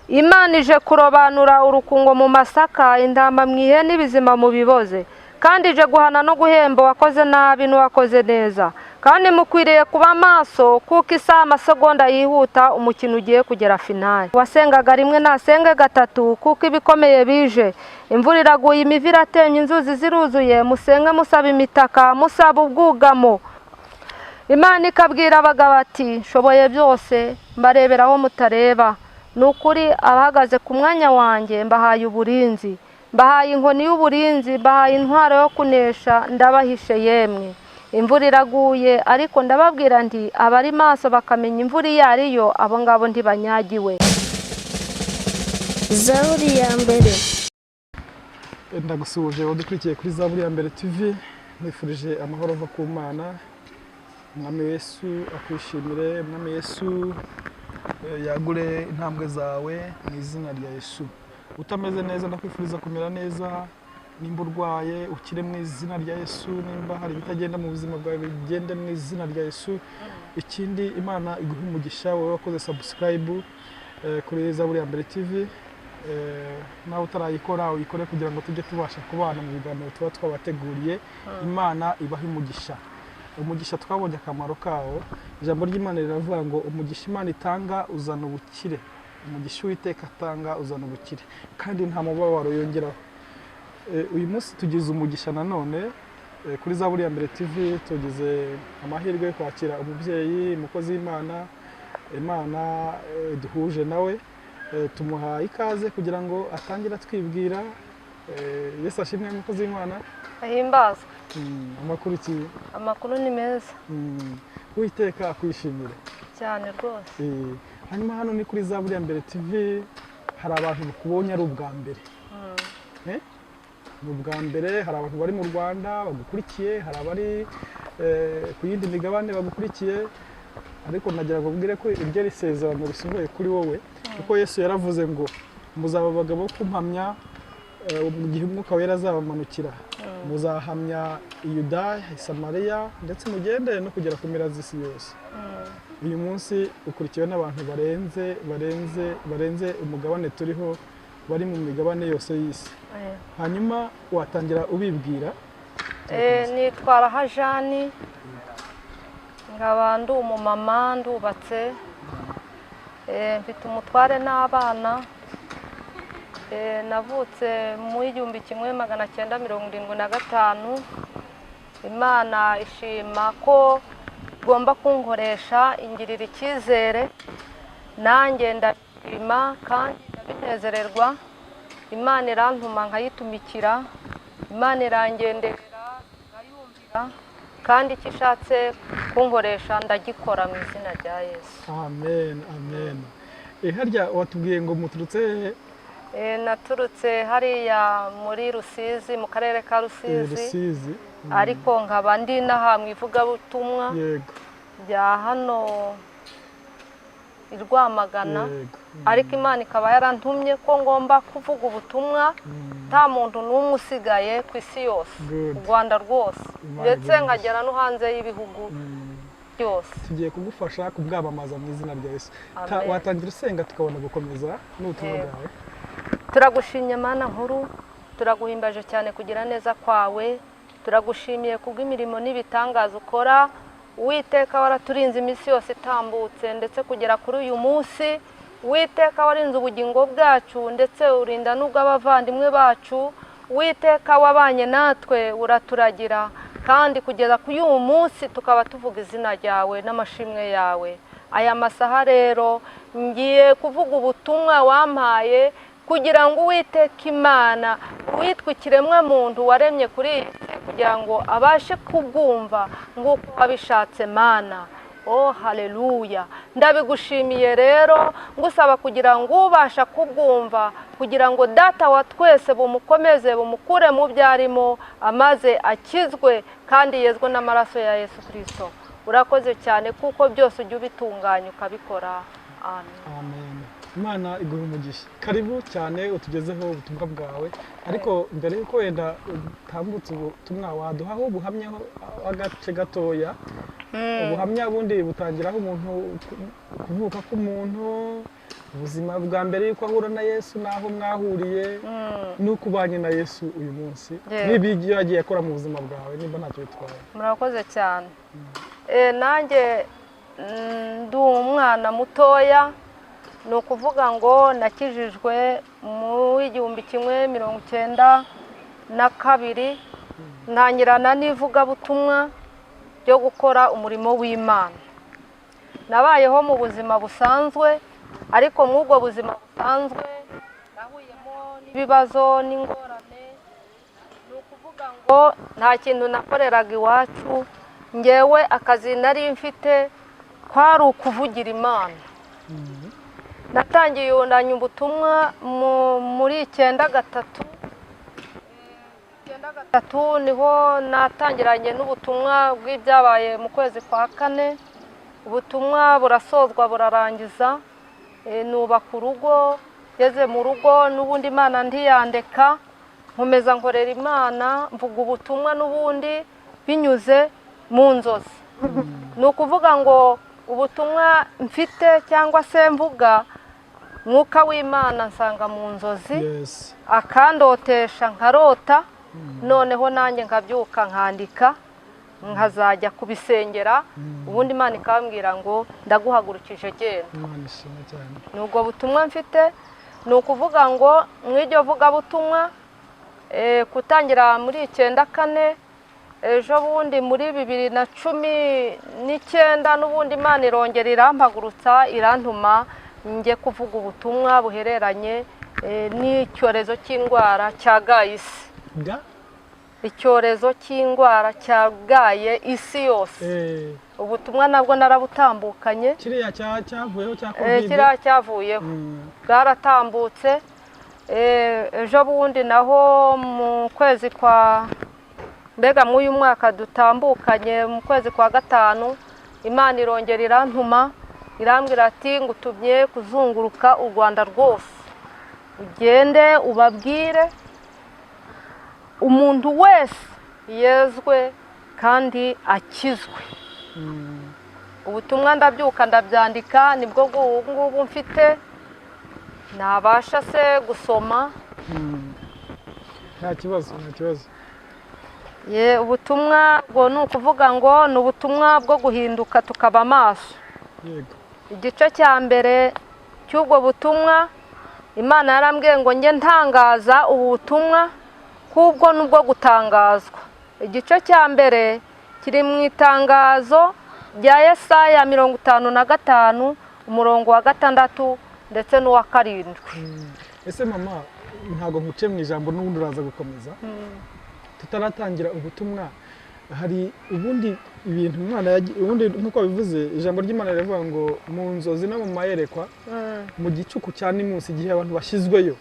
Imana ije kurobanura urukungo mu masaka, intama mu ihene, ibizima mu biboze, kandi ije guhana no guhemba uwakoze nabi n'uwakoze neza. Kandi mukwiriye kuba maso, kuko isaha amasegonda yihuta, umukino ugiye kugera finale. Wasengaga rimwe nasenge gatatu, kuko ibikomeye bije. Imvura iraguye, imivu iratemye, inzuzi ziruzuye. Musenge musaba imitaka, musaba ubwugamo. Imana ikabwira abagabo ati: "Nshoboye byose, mbarebera aho mutareba. Ni ukuri abahagaze ku mwanya wanjye mbahaye uburinzi, mbahaye inkoni y'uburinzi, mbahaye intwaro yo kunesha, ndabahishe." Yemwe, imvura iraguye, ariko ndababwira nti abari maso bakamenya imvura iyo ari yo, abo ngabo ntibanyagiwe. Zaburi ya mbere. Ndagusuhuje udukurikiye kuri Zaburi ya Mbere TV, nkwifurije amahoro ava ku Mana. Umwami Yesu akwishimire, Umwami Yesu yagure intambwe zawe mu izina rya Yesu. Utameze neza, ndakwifuriza kumera neza. Nimba urwaye, ukire mu izina rya Yesu. Nimba hari ibitagenda mu buzima bwawe, bigende mu izina rya Yesu. Ikindi, Imana iguhe umugisha wowe wakoze subscribe kuri Zaburi ya Mbere TV. Nawe utarayikora, uyikore kugira ngo tujye tubasha kubana mu biganiro tuba twabateguriye. Imana ibahe umugisha. Umugisha twabonye akamaro kawo. Ijambo ry'Imana riravuga ngo umugisha Imana itanga uzana ubukire, umugisha Uwiteka atanga uzana ubukire, kandi nta mubabaro yongeraho. Uyu munsi tugize umugisha nanone kuri Zaburi ya Mbere TV, tugize amahirwe yo kwakira umubyeyi, umukozi w'Imana, Imana duhuje nawe. Tumuhaye ikaze kugira ngo atangire atwibwira. Yesu ashimwe, umukozi w'Imana. Ahimbazwe. Amakuru ki? Amakuru ni meza. Uwiteka akwishimire. Cyane rwose. Hanyuma hano ni kuri Zaburi ya Mbere TV, hari abantu bakubonye ari ubwa mbere. Ni ubwa mbere. Hari abantu bari mu Rwanda bagukurikiye, hari abari ku yindi migabane bagukurikiye, ariko nagira ngo mbwire ko iryo ari isezerano risohoye kuri wowe, kuko Yesu yaravuze ngo muzaba abagabo bo kumpamya mu gihe Umwuka Wera azabamanukira, muzahamya i Yudaya, i Samariya, ndetse mugende no kugera ku mpera z'isi yose. Uyu munsi ukurikiwe n'abantu barenze umugabane turiho, bari mu migabane yose y'isi. Hanyuma watangira ubibwira. Nitwa Rahajani, nkaba ndi umumama, ndubatse, mfite umutware n'abana. Navutse mu 1975. Imana ishima ko igomba kunkoresha, ingirira icyizere, nanjye ndashima kandi ndabinezererwa. Imana irantuma nkayitumikira, Imana irangenderera nkayumvira, kandi icyo ishatse kunkoresha ndagikora mu izina rya Yesu. Amen, amen. Harya watubwiye ngo muturutse hehe? Naturutse hariya muri Rusizi, mu karere ka Rusizi. Rusizi. Ariko nkaba ndi n'aha mu ivugabutumwa rya hano i Rwamagana. Ariko Imana ikaba yarantumye ko ngomba kuvuga ubutumwa, nta muntu n'umwe usigaye ku isi yose, Good. u Rwanda rwose, Imana ndetse iguhe nkagera no hanze y'ibihugu byose. Tugiye kugufasha kubwamamaza mu izina rya Yesu. Amen. Watangira usenga, tukabona gukomeza n'ubutumwa bwawe. Turagushimye Mana nkuru, turaguhimbaje cyane kugira neza kwawe, turagushimiye kubw'imirimo n'ibitangaza ukora. Uwiteka, waraturinze iminsi yose itambutse ndetse kugera kuri uyu munsi. Uwiteka, warinze ubugingo bwacu ndetse urinda n'ubw'abavandimwe bacu. Uwiteka, wabanye natwe, uraturagira, kandi kugeza kuri uyu munsi tukaba tuvuga izina ryawe n'amashimwe yawe. Aya masaha rero ngiye kuvuga ubutumwa wampaye kugira ngo Uwiteka Imana witwa ikiremwa muntu waremye kuri iyi si, kugira ngo abashe kubwumva nk'uko wabishatse, Mana. Oh, haleluya! Ndabigushimiye rero, ngusaba kugira ngo ubasha kubwumva, kugira ngo Data wa twese bumukomeze, bumukure mu byo arimo, amaze akizwe kandi yezwe n'amaraso ya Yesu Kirisito. Urakoze cyane kuko byose ujya ubitunganya ukabikora. Amen. Amen. Imana iguhe umugisha. Karibu cyane, utugezeho ubutumwa bwawe. Ariko mbere y'uko wenda utambutse ubutumwa, waduhaho ubuhamya agace gatoya. Ubuhamya bundi butangiraho umuntu, kuvuka k'umuntu. Ubuzima bwa mbere yuko ahura na Yesu n'aho mwahuriye n'uko ubanye na Yesu uyu munsi, n'ibyo yagiye akora mu buzima bwawe, nimba ntacyo bitwaye. Murakoze cyane. Nanjye ndi umwana mutoya, ni ukuvuga ngo nakijijwe mu 1992, ntangirana n'ivugabutumwa ryo gukora umurimo w'Imana. Nabayeho mu buzima busanzwe, ariko muri ubwo buzima busanzwe nahuyemo n'ibibazo n'ingorane. Ni ukuvuga ngo nta kintu nakoreraga iwacu, ngewe akazi nari mfite kwari ukuvugira Imana. Natangiye yundanya ubutumwa muri 93. 93 niho natangiranye n'ubutumwa bw'ibyabaye mu kwezi kwa kane. Ubutumwa burasozwa burarangiza, nubaka urugo. Ngeze mu rugo n'ubundi Imana ntiyandeka, nkomeza nkorera Imana, mvuga ubutumwa n'ubundi binyuze mu nzozi. Ni ukuvuga ngo ubutumwa mfite cyangwa se mvuga, Mwuka w'Imana nsanga mu nzozi, akandotesha nkarota, noneho nanjye nkabyuka nkandika, nkazajya kubisengera, ubundi Imana ikambwira ngo ndaguhagurukije genda. Imana ishimwe cyane. Ni ubwo butumwa mfite. Ni ukuvuga ngo mw'iryo vugabutumwa, gutangira muri 94, ejo bundi muri 2019 n'ubundi Imana irongera irampagurutsa, irantuma njye kuvuga ubutumwa buhereranye n'icyorezo cy'indwara cyagaye isi. Icyorezo cy'indwara cyagaye isi yose. Ubutumwa nabwo narabutambukanye. Kiriya cyavuyeho cya Covid? Kiriya cyavuyeho, bwaratambutse. Ejo bundi naho mu kwezi kwa mbega mw'uyu mwaka dutambukanye, mu kwezi kwa gatanu, Imana irongera irantuma, irambwira ati ngutumye kuzunguruka u Rwanda rwose, ugende ubabwire umuntu wese yezwe kandi akizwe. Ubutumwa ndabyuka ndabyandika, nibwo ubu ngubu mfite nabasha se gusoma. Nta kibazo, nta kibazo. Ye, ubutumwa bwo ni ukuvuga ngo ni ubutumwa bwo guhinduka tukaba amaso. Igice cya mbere cy'ubwo butumwa, Imana yarambwiye ngo njye ntangaza ubu butumwa, kubwo nubwo gutangazwa. Igice cya mbere kiri mu itangazo rya Yesaya 55 umurongo wa 6 ndetse n'uwa 7. Ese mama, ntabwo nkuce mu ijambo, n'ubundi uraza gukomeza. Tutaratangira ubutumwa, hari ubundi ibintu umwana ubundi nk'uko bivuze ijambo ry'Imana riravuga ngo mu nzozi no mu mayerekwa, mu gicuku cya nimunsi, igihe abantu bashyizweyo,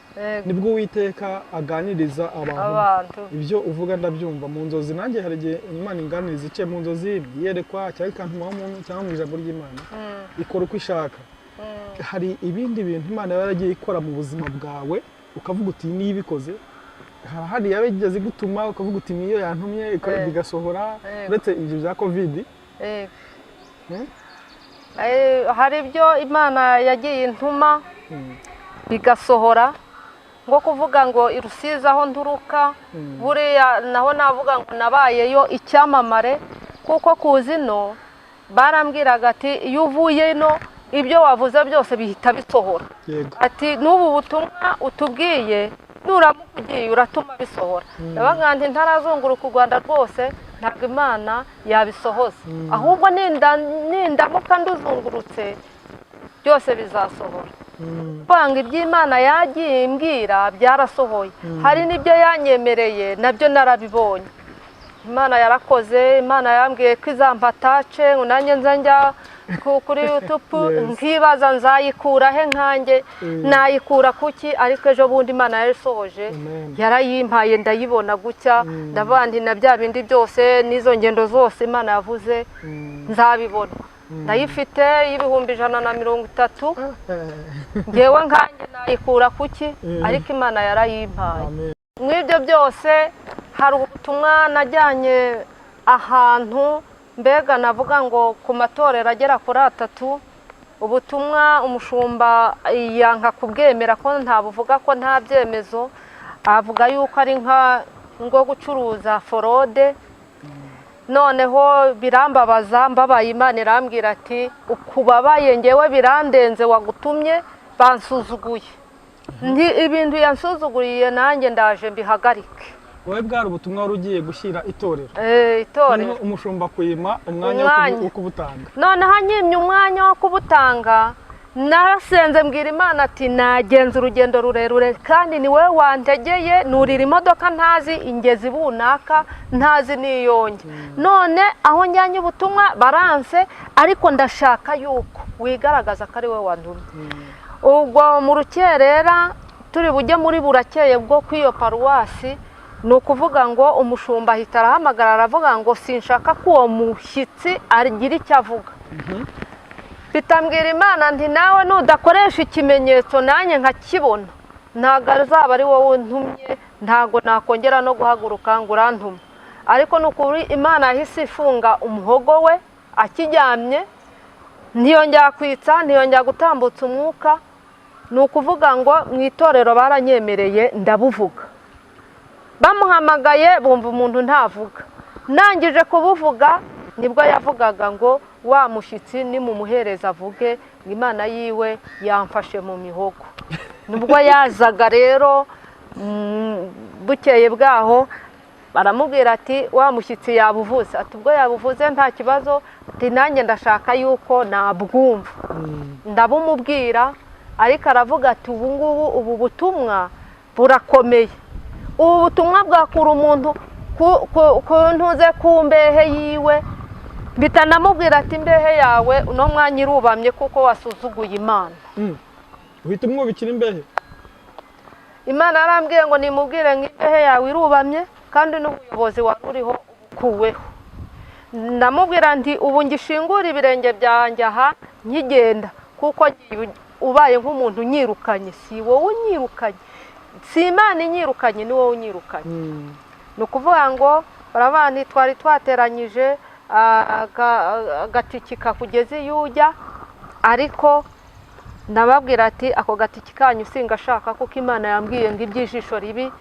nibwo Uwiteka aganiriza abantu. Ibyo uvuga ndabyumva mu nzozi, nanjye hari igihe Imana inganiriza iciye mu nzozi, iyerekwa, cyangwa ikantumaho umuntu, cyangwa mu ijambo ry'Imana, ikora uko ishaka. Hari ibindi bintu Imana yaba yaragiye ikora mu buzima bwawe ukavuga uti niyo ibikoze, hari yaba igeze igutuma ukavuga uti niyo yantumye, bigasohora, uretse ibyo bya Covid? Hari ibyo Imana yagiye intuma bigasohora, nko kuvuga ngo i Rusizi aho nturuka, buriya naho navuga ngo nabayeyo icyamamare, kuko kuza ino barambwiraga ati iyo uvuye ino ibyo wavuze byose bihita bisohora. Ati n'ubu butumwa utubwiye nuramuka ugiye uratuma bisohora. Ndabaga nti ntarazunguruka u Rwanda rwose ntabwo Imana yabisohoza, ahubwo nindamuka nduzungurutse byose bizasohora. Kwanga iby'Imana yagiye imbwira byarasohoye, hari n'ibyo yanyemereye nabyo narabibonye. Imana yarakoze, Imana yambwiye ko izampa tace ngo nanjye nze njya kuri YouTube, nkibaza nzayikura he nkanjye, nayikura kuki? Ariko ejo bundi Imana yarasohoje, yarayimpaye ndayibona gutya, ndavuga nti na bya bindi byose n'izo ngendo zose Imana yavuze nzabibona. Ndayifite y'130,000, ngewe nkanjye nayikura kuki? Ariko Imana yarayimpaye. Mw'ibyo byose hari ubutumwa najyanye ahantu, mbega navuga ngo ku matorero agera kuri 3. Ubutumwa umushumba yanka kubwemera ko ntabuvuga, ko nta byemezo, avuga yuko ari nka ngo gucuruza forode. Noneho birambabaza, mbabaye, Imana irambwira ati ukubabaye ngewe birandenze, wagutumye bansuzuguye. Ibintu yansuzuguriye nanjye ndaje mbihagarike. Wowe bwari ubutumwa wari ugiye gushyira itorero? Itorero. Umushumba kuyima umwanya wo kubutanga. Noneho anyimye umwanya wo kubutanga, narasenze mbwira Imana ati nagenza urugendo rurerure kandi ni wowe wantegeye, nurira imodoka ntazi ingezi bunaka, ntazi n'iyonge, none aho njyanye ubutumwa baranse, ariko ndashaka yuko wigaragaza ko ari wowe wantumye. Ubwo mu rukerera turi bujye muri burakeye bwo kw'iyo paruwasi, ni ukuvuga ngo umushumba ahita arahamagara aravuga ngo sinshaka ko uwo mushyitsi agira icyo avuga. Bitambwira Imana nti nawe nudakoresha ikimenyetso nanjye nkakibona, ntabwo azaba ari wowe untumye, ntabwo nakongera no guhaguruka ngo urantume. Ariko ni ukuri Imana yahise ifunga umuhogo we akiryamye, ntiyongera kwitsa, ntiyongera gutambutsa umwuka. Ni ukuvuga ngo mu itorero baranyemereye ndabuvuga. Bamuhamagaye bumva umuntu ntavuga, nangije kubuvuga nibwo yavugaga ngo wa mushyitsi nimumuhereza avuge ngo Imana yiwe yamfashe mu mihogo. Nibwo yazaga rero bukeye bwaho baramubwira ati wa mushyitsi yabuvuze, ati ubwo yabuvuze nta kibazo, ati nanjye ndashaka yuko nabwumva. Ndabumubwira, ariko aravuga ati ubu ngubu ubu butumwa burakomeye, ubu butumwa bwakura umuntu ku ntuze ku mbehe yiwe. Bitanamubwira ati imbehe yawe uno mwanya irubamye kuko wasuzuguye Imana. Uhita umwubikira imbehe? Imana yarambwiye ngo nimubwire ngo imbehe yawe irubamye kandi n'ubuyobozi wari uriho ubukuweho. Ndamubwira nti ubu ngishingura ibirenge byanjye aha nkigenda, kuko ubaye nk'umuntu unyirukanye, si wowe unyirukanye, si Imana inyirukanye, ni wowe unyirukanye. Ni ukuvuga ngo barabana twari twateranyije agatiki kakugeze iyo ujya, ariko ndababwira ati ako gatiki kanyu singashaka kuko Imana yambwiye ngo iby'ijisho ribi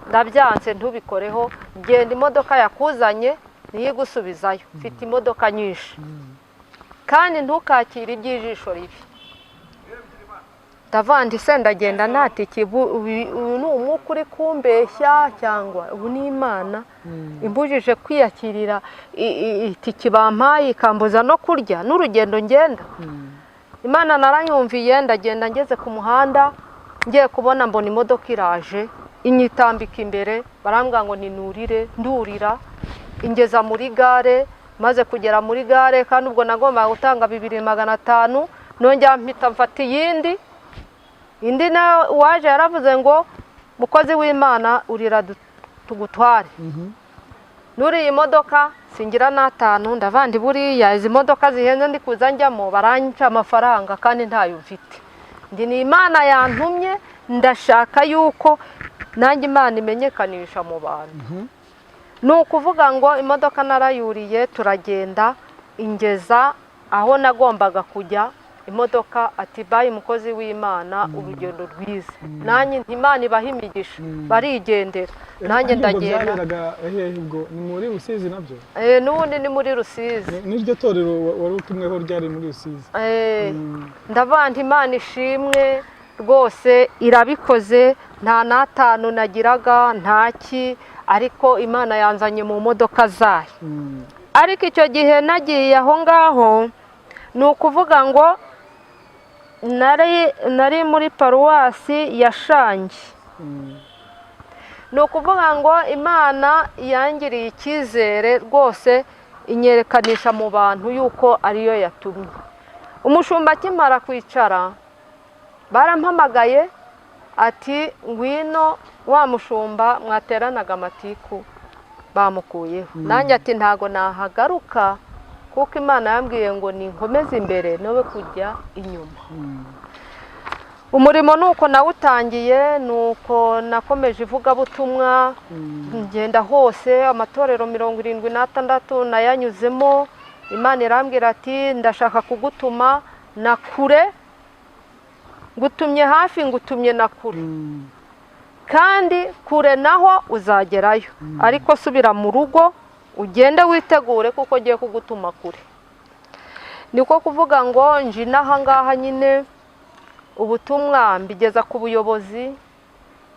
ndabyanse, ntubikoreho, genda imodoka yakuzanye niyo igusubizayo, mfite imodoka nyinshi kandi ntukakire iby'ijisho ribi. Ndavandi se ndagenda ntatiki, uyu ni umwuka uri kumbeshya cyangwa ubu ni Imana imbujije kwiyakirira itiki bampaye ikambuza no kurya n'urugendo ngenda. Imana naranyumviye, ndagenda ngeze ku muhanda ngiye kubona mbona imodoka iraje inyitambika imbere, barambwira ngo ninurire, ndurira, ingeza muri gare. Maze kugera muri gare kandi ubwo nagombaga gutanga 2500, nongera mpita mfata iyindi. Indi nawe uwaje yaravuze ngo mukozi w'Imana urira tugutware. Nuriye imodoka singira n'atanu, ndavandi buriya izi modoka zihenze ndi kuza njyamo baranca amafaranga kandi ntayo mfite. Ndi ni Imana yantumye, ndashaka yuko nanjye Imana imenyekanisha mu bantu. Ni ukuvuga ngo imodoka narayuriye turagenda, ingeza aho nagombaga kujya. Imodoka ati bayi mukozi w'Imana urugendo rwiza, nanjye Imana ibaha imigisha, barigendera nanjye ndagenda. Byaberaga hehe ubwo? Ni muri Rusizi nabyo? N'ubundi ni muri Rusizi. N'iryo torero wari utumweho ryari muri Rusizi? Ndavanga Imana ishimwe rwose, irabikoze, nta n'atanu nagiraga ntaki, ariko Imana yanzanye mu modoka zayo. Ariko icyo gihe nagiye aho ngaho, ni ukuvuga ngo nari muri paruwasi ya Shangi. Ni ukuvuga ngo Imana yangiriye icyizere rwose, inyerekanisha mu bantu yuko ariyo yatumye. Umushumba akimara kwicara barampamagaye ati ngwino wa mushumba mwateranaga amatiku bamukuyeho. Nanjye ati ntago nahagaruka kuko Imana yambwiye ngo ninkomeze imbere nobe kujya inyuma. Umurimo nuko nawutangiye, nuko nakomeje ivugabutumwa, ngenda hose, amatorero 76 nayanyuzemo. Imana irambwira ati ndashaka kugutuma Na kure, ngutumye hafi, ngutumye na kure, kandi kure naho uzagerayo, ariko subira mu rugo ugende witegure kuko ngiye kugutuma kure. Niko kuvuga ngo nje inaha ngaha nyine, ubutumwa mbigeza ku buyobozi,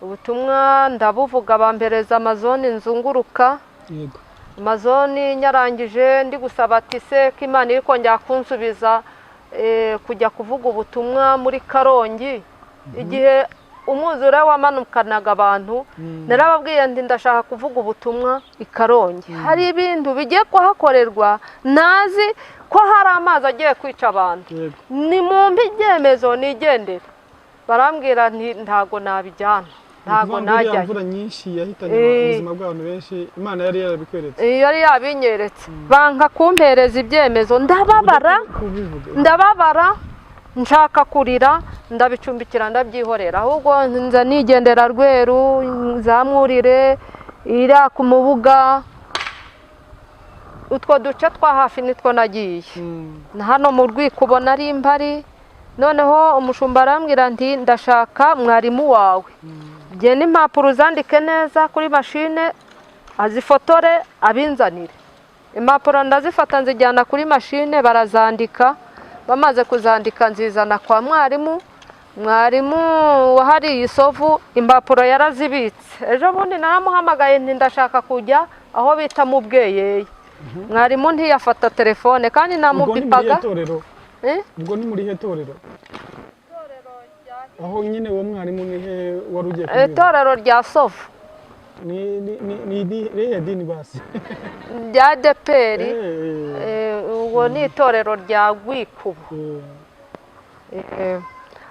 ubutumwa ndabuvuga, bampereza amazone nzunguruka. Amazone nyarangije, ndi gusaba ati se ko Imana iri kongera kunsubiza kujya kuvuga ubutumwa muri Karongi, igihe umwuzure wamanukanaga abantu, narababwiye nti ndashaka kuvuga ubutumwa i Karongi, hari ibintu bigiye kuhakorerwa, ntazi ko hari amazi agiye kwica abantu, ni mumpe ibyemezo nigendere. Barambwira nti ntago nabijyana, ntago Ni ukuvuga ngo iriya najyayo. mvura nyinshi yahitanye ubuzima bw'abantu benshi, Imana yari yarabikweretse. Yari yabinyeretse, banka kumpereza ibyemezo, ndababara. Kubivuga. Ndababara, nshaka kurira, ndabicumbikira, ndabyihorera, ahubwo nza nigendera Rweru, nzamwurire iriya ku Mubuga, utwo duce twa hafi nitwo nagiye. Na hano mu Rwikubo nari mpari. Noneho umushumba arambwira nti ndashaka mwarimu wawe, genda impapuro uzandike neza kuri mashine, azifotore abinzanire. Impapuro ndazifata nzijyana kuri mashine, barazandika. Bamaze kuzandika nzizana kwa mwarimu. Mwarimu wahariye isovu impapuro yarazibitse. Ejo bundi naramuhamagaye nti ndashaka kujya aho bita mu Bweyeye. Mwarimu ntiyafata telefone kandi Ubwo ni muri namupipaga. ihe torero? Eh? Ubwo ni muri ihe torero? Aho nyine uwo mwarimu ni he wari ugiye kubwira? Itorero rya Sovu. Ni rihe dini basi? Rya ADEPR. Ubwo ni itorero rya Rwikubo.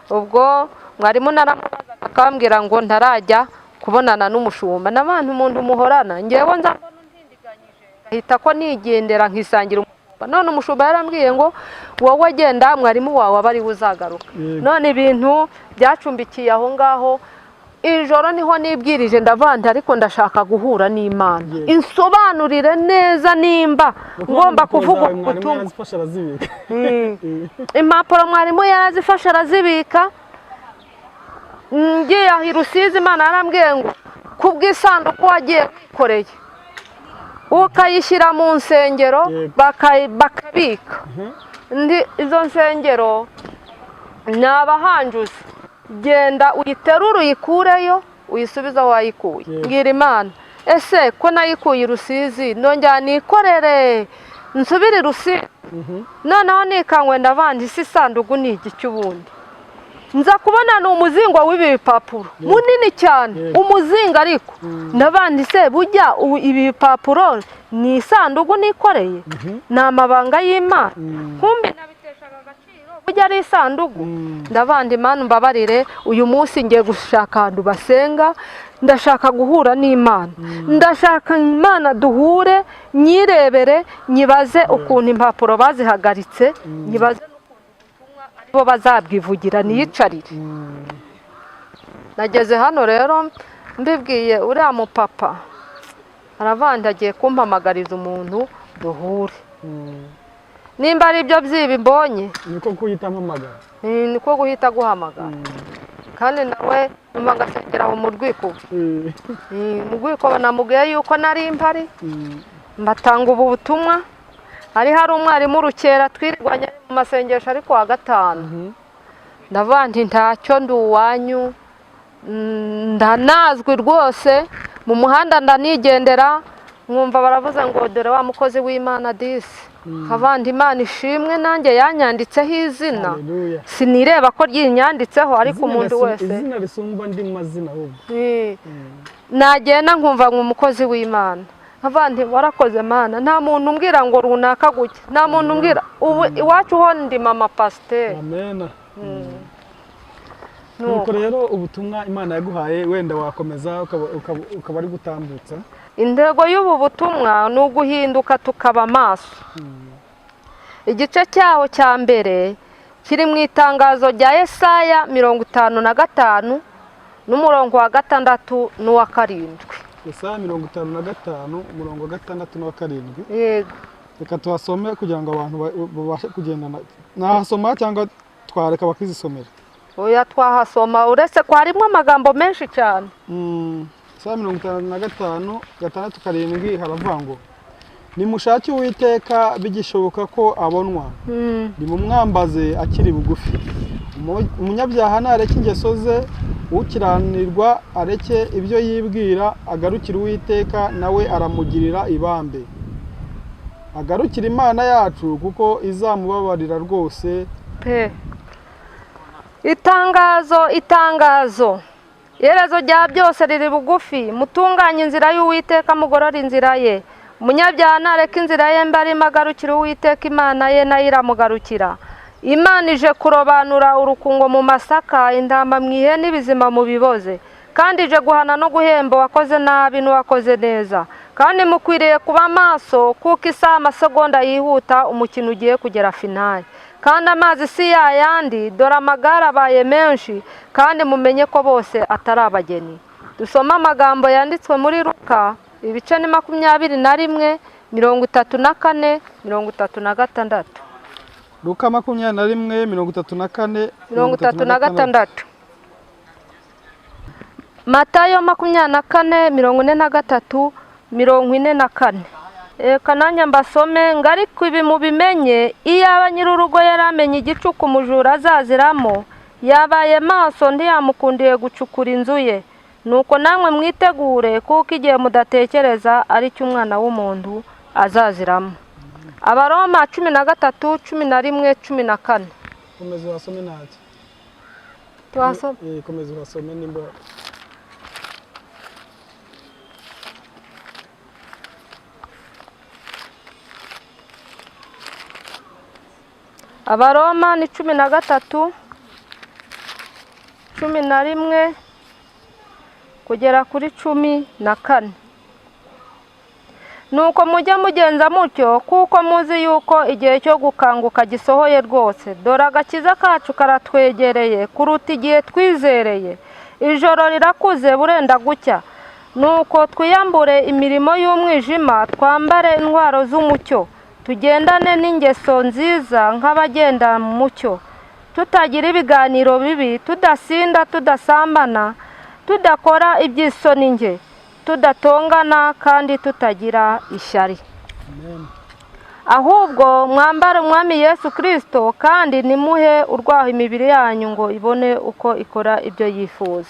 Ubwo mwarimu naramubazaga akambwira ngo ntarajya kubonana n'umushumba n'abantu. Umuntu muhorana, ngewe nza mbona untindiganyije ngahita ko nigendera nkisangira umushumba. None umushumba yarambwiye ngo wowe genda, mwarimu wawe aba ariwe uzagaruka. None ibintu byacumbikiye aho ngaho. Ijoro niho nibwirije, ndavanta, ariko ndashaka guhura n'Imana, insobanurire neza nimba ngomba Impapuro kuvuga zawe mwarimu ubutumwa. yarazifashe arazibika. Impapuro mwarimu yarazifashe arazibika. Ngiye aho i Rusizi, Imana yarambwiye ngo kubw'isanduku wagiye wikoreye ukayishyira mu nsengero, bakabika ndi izo nsengero ni abahanjuzi, genda uyiterure uyikureyo uyisubize aho wayikuye. Mbwira Imana, ese ko nayikuye i Rusizi, nongera nikorere nsubire i Rusizi? Noneho nikangwe, ndavanga isi, isanduku ni igiki? Ubundi nza kubona ni umuzingo w'ibi bipapuro munini cyane. Umuzingo, ariko ndabandi se bujya ubu ibi bipapuro ni isanduku nikoreye, ni amabanga y'Imana? Kumbe nabiteshaga agaciro, bujya ari isanduku. Ndabandi, Imana mbabarire, uyu munsi ngiye gushaka ahantu basenga, ndashaka guhura n'Imana, ndashaka Imana duhure, nyirebere, nyibaze ukuntu impapuro bazihagaritse, nyibaze n'ukuntu ubutumwa aribo bazabwivugira, niyicarire. Nageze hano rero mbibwiye uriya mupapa, aravandi agiye kumpamagariza umuntu duhure, nimba ari ibyo byibi mbonye. Niko kuhita mpamagara. Niko guhita guhamagara, kandi nawe nyuma agasengera aho mu Rwikubo. Mu Rwikubo namubwiye yuko nari mpari, mbatanga ubu butumwa. Hari umwarimu Rukera twirirwanye mu masengesho ariko wa gatanu. Ndavuga nti ntacyo, ndi uwanyu, ndanazwi rwose mu muhanda, ndanigendera nkumva baravuze ngo dore wa mukozi w'Imana disi. Nkavandi, Imana ishimwe, nanjye yanyanditseho izina. Haleluya. Sinireba ko ryinyanditseho, ariko Izina umuntu wese izina risumba andi mazina ahubwo. Nagenda nkumva ngo umukozi w'Imana, nkavuga nti warakoze Mana. Nta muntu umbwira ngo runaka gutya, nta muntu umbwira. Ubu iwacu ho ndi mama pasiteri. Amena. Nuko. Nuko rero ubutumwa Imana yaguhaye wenda wakomeza ukaba ari gutambutsa. Intego y'ubu butumwa ni uguhinduka tukaba amaso. Igice cyaho cya mbere kiri mu itangazo rya Yesaya 55 n'umurongo wa 6 n'uwa 7. Yesaya 55 umurongo wa 6 n'uwa 7. Yego. Reka tuhasome kugira ngo abantu babashe kugendana. Nahasoma cyangwa twareka bakizisomera? Oya, twahasoma, uretse ko harimo amagambo menshi cyane. Yesaya 55 6 7 haravuga ngo: "Nimushake Uwiteka bigishoboka ko abonwa, nimumwambaze akiri bugufi. Umunyabyaha nareke ingeso ze, ukiranirwa areke ibyo yibwira, agarukire Uwiteka nawe aramugirira ibambe, agarukire Imana yacu kuko izamubabarira rwose." Pe. Itangazo, itangazo, iherezo rya byose riri bugufi. Mutunganye inzira y'Uwiteka, mugorore inzira ye. Umunyabyaha nareke inzira ye mbi arimo, agarukire Uwiteka Imana ye, nayo iramugarukira. Imana ije kurobanura urukungo mu masaka, intama mu ihene, ibizima mu biboze. Kandi ije guhana no guhemba uwakoze nabi n'uwakoze neza. Kandi mukwiriye kuba maso, kuko isaha amasegonda yihuta, umukino ugiye kugera finale. Kandi amazi si yayandi, dore amagare abaye menshi, kandi mumenye ko bose atari abageni. Dusome amagambo yanditswe muri Luka, ibice ni 21, 34, 36. Luka 21 34, 36. Matayo 24, 43, 44. Reka nanjye mbasome ngo: "Ariko ibi mubimenye, iyaba nyir'urugo yari amenye igicuku umujura azaziramo, yabaye maso ntiyamukundiye gucukura inzu ye. Nuko namwe mwitegure, kuko igihe mudatekereza ari cyo Umwana w'umuntu azaziramo." Abaroma 13, 11, 14. Komeza uhasome ntacyo. Tuhasome? Komeza uhasome nimba. Abaroma ni 13, 11 kugera kuri 14. "Nuko mujye mugenza mutyo, kuko muzi yuko igihe cyo gukanguka gisohoye rwose. Dore agakiza kacu karatwegereye kuruta igihe twizereye. Ijoro rirakuze, burenda gucya. Nuko twiyambure imirimo y'umwijima, twambare intwaro z'umucyo, tugendane n'ingeso nziza nk'abagenda mu mucyo, tutagira ibiganiro bibi, tudasinda, tudasambana, tudakora iby'isoni nke, tudatongana kandi tutagira ishyari. Amen. Ahubwo mwambare Umwami Yesu Kirisito, kandi nimuhe urwaho imibiri yanyu ngo ibone uko ikora ibyo yifuza.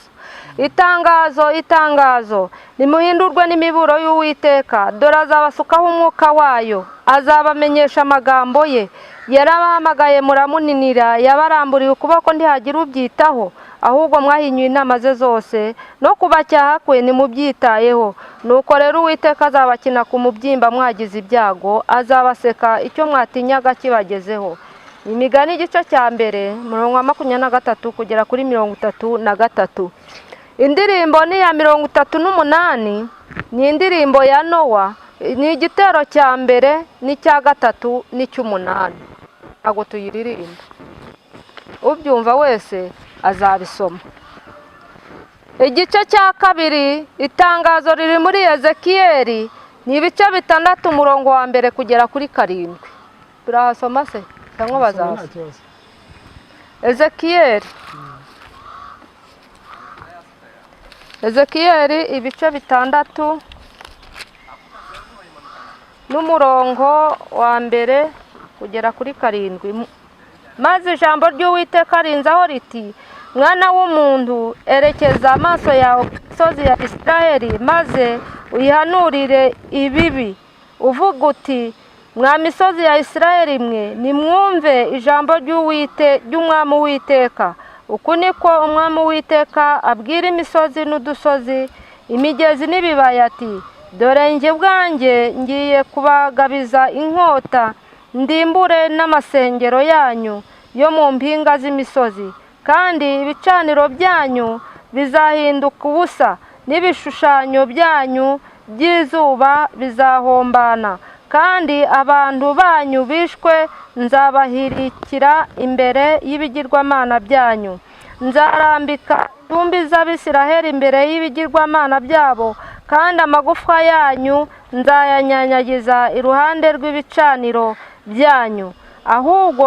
Itangazo, itangazo, nimuhindurwe n'imiburo y'Uwiteka. Dore azabasukaho umwuka wayo, azabamenyesha amagambo ye. Yarabahamagaye muramuninira, yabaramburiye ukuboko ntihagira ubyitaho. Ahubwo mwahinyuye inama ze zose, no kubacyaha kwe ntimubyitayeho. Nuko rero Uwiteka azabakina ku mubyimba mwagize ibyago, azabaseka icyo mwatinyaga kibagezeho." Imigani igice cya 1, umurongo wa 23 kugera kuri 33. Indirimbo ni iya 38, ni indirimbo ya Nowa, ni igitero cya 1 n'icya 3 n'icy'umunani. Ntabwo tuyiririmba, ubyumva wese azabisoma. Igice cya 2, itangazo riri muri Ezekiyeli, ni ibice 6, umurongo wa 1 kugera kuri 7. Turahasoma se cyangwa Wasome nta bazaza? kibazo. Ezekiyeli, Ezekiyeli ibice 6 n'umurongo wa 1 kugera kuri 7. "Maze ijambo ry'Uwiteka rinzaho riti: Mwana w'umuntu, erekeza amaso yawe ku misozi ya Isiraheli, maze uyihanurire ibibi, uvuga uti: Mwa misozi ya Isiraheli mwe, nimwumve ijambo ry'Umwami Uwiteka. Uku niko Umwami Uwiteka abwira imisozi n'udusozi, imigezi n'ibibaya ati: Dore njye ubwanjye ngiye kubagabiza inkota, ndimbure n'amasengero yanyu yo mu mpinga z'imisozi, kandi ibicaniro byanyu bizahinduka ubusa, n'ibishushanyo byanyu by'izuba bizahombana, kandi abantu banyu bishwe nzabahirikira imbere y'ibigirwamana byanyu. Nzarambika intumbi z'Abisiraheli imbere y'ibigirwamana byabo, Kandi amagufwa yanyu nzayanyanyagiza iruhande rw'ibicaniro byanyu. Ahubwo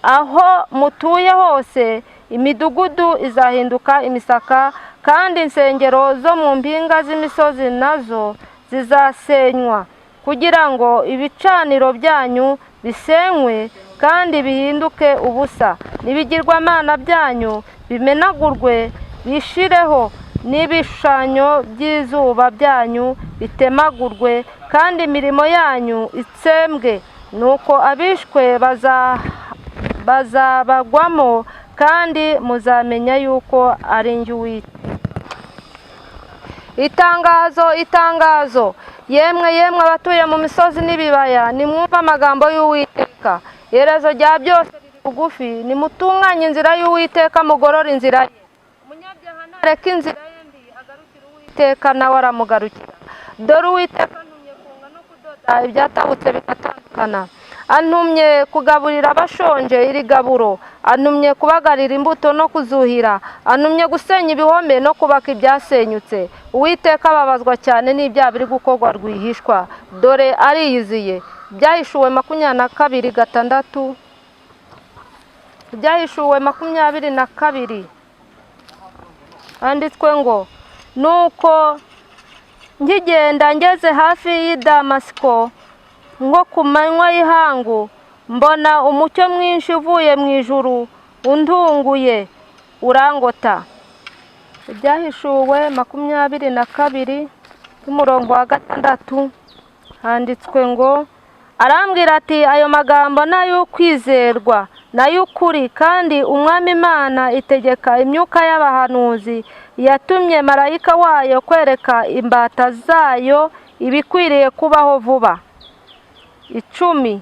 aho mutuye hose imidugudu izahinduka imisaka, kandi insengero zo mu mpinga z'imisozi nazo zizasenywa, kugira ngo ibicaniro byanyu bisenywe kandi bihinduke ubusa, n'ibigirwamana byanyu bimenagurwe bishireho, n'ibishushanyo by'izuba byanyu bitemagurwe, kandi imirimo yanyu itsembwe. Nuko abishwe bazabagwamo, kandi muzamenya yuko ari njye Uwiteka. Itangazo, itangazo! Yemwe, yemwe abatuye mu misozi n'ibibaya, nimwumve amagambo y'Uwiteka. Iherezo rya byose riri bugufi, nimutunganye inzira y'Uwiteka, mugorore inzira ye. Umunyabyaha nareke inzira ye mbi, agarukire Uwiteka, nawe aramugarukira. Dore Uwiteka antumye kunga no kudoda ibyatabutse bigatandukana, antumye kugaburira abashonje iri gaburo, antumye kubagarira imbuto no kuzuhira, antumye gusenya ibihome no kubaka ibyasenyutse. Uwiteka ababazwa cyane n'ibyaha biri gukorwa rwihishwa, dore ariyiziye. Ibyahishuwe 22:6, Ibyahishuwe 22, handitswe ngo: nuko nkigenda ngeze hafi y'i Damasiko nko ku manywa y'ihangu, mbona umucyo mwinshi uvuye mu ijuru untunguye urangota. Ibyahishuwe 22 n'umurongo wa 6, handitswe ngo: arambwira ati ayo magambo n'ay'ukwizerwa n'ay'ukuri, kandi Umwami Imana itegeka imyuka y'abahanuzi yatumye marayika wayo kwereka imbata zayo ibikwiriye kubaho vuba. 10.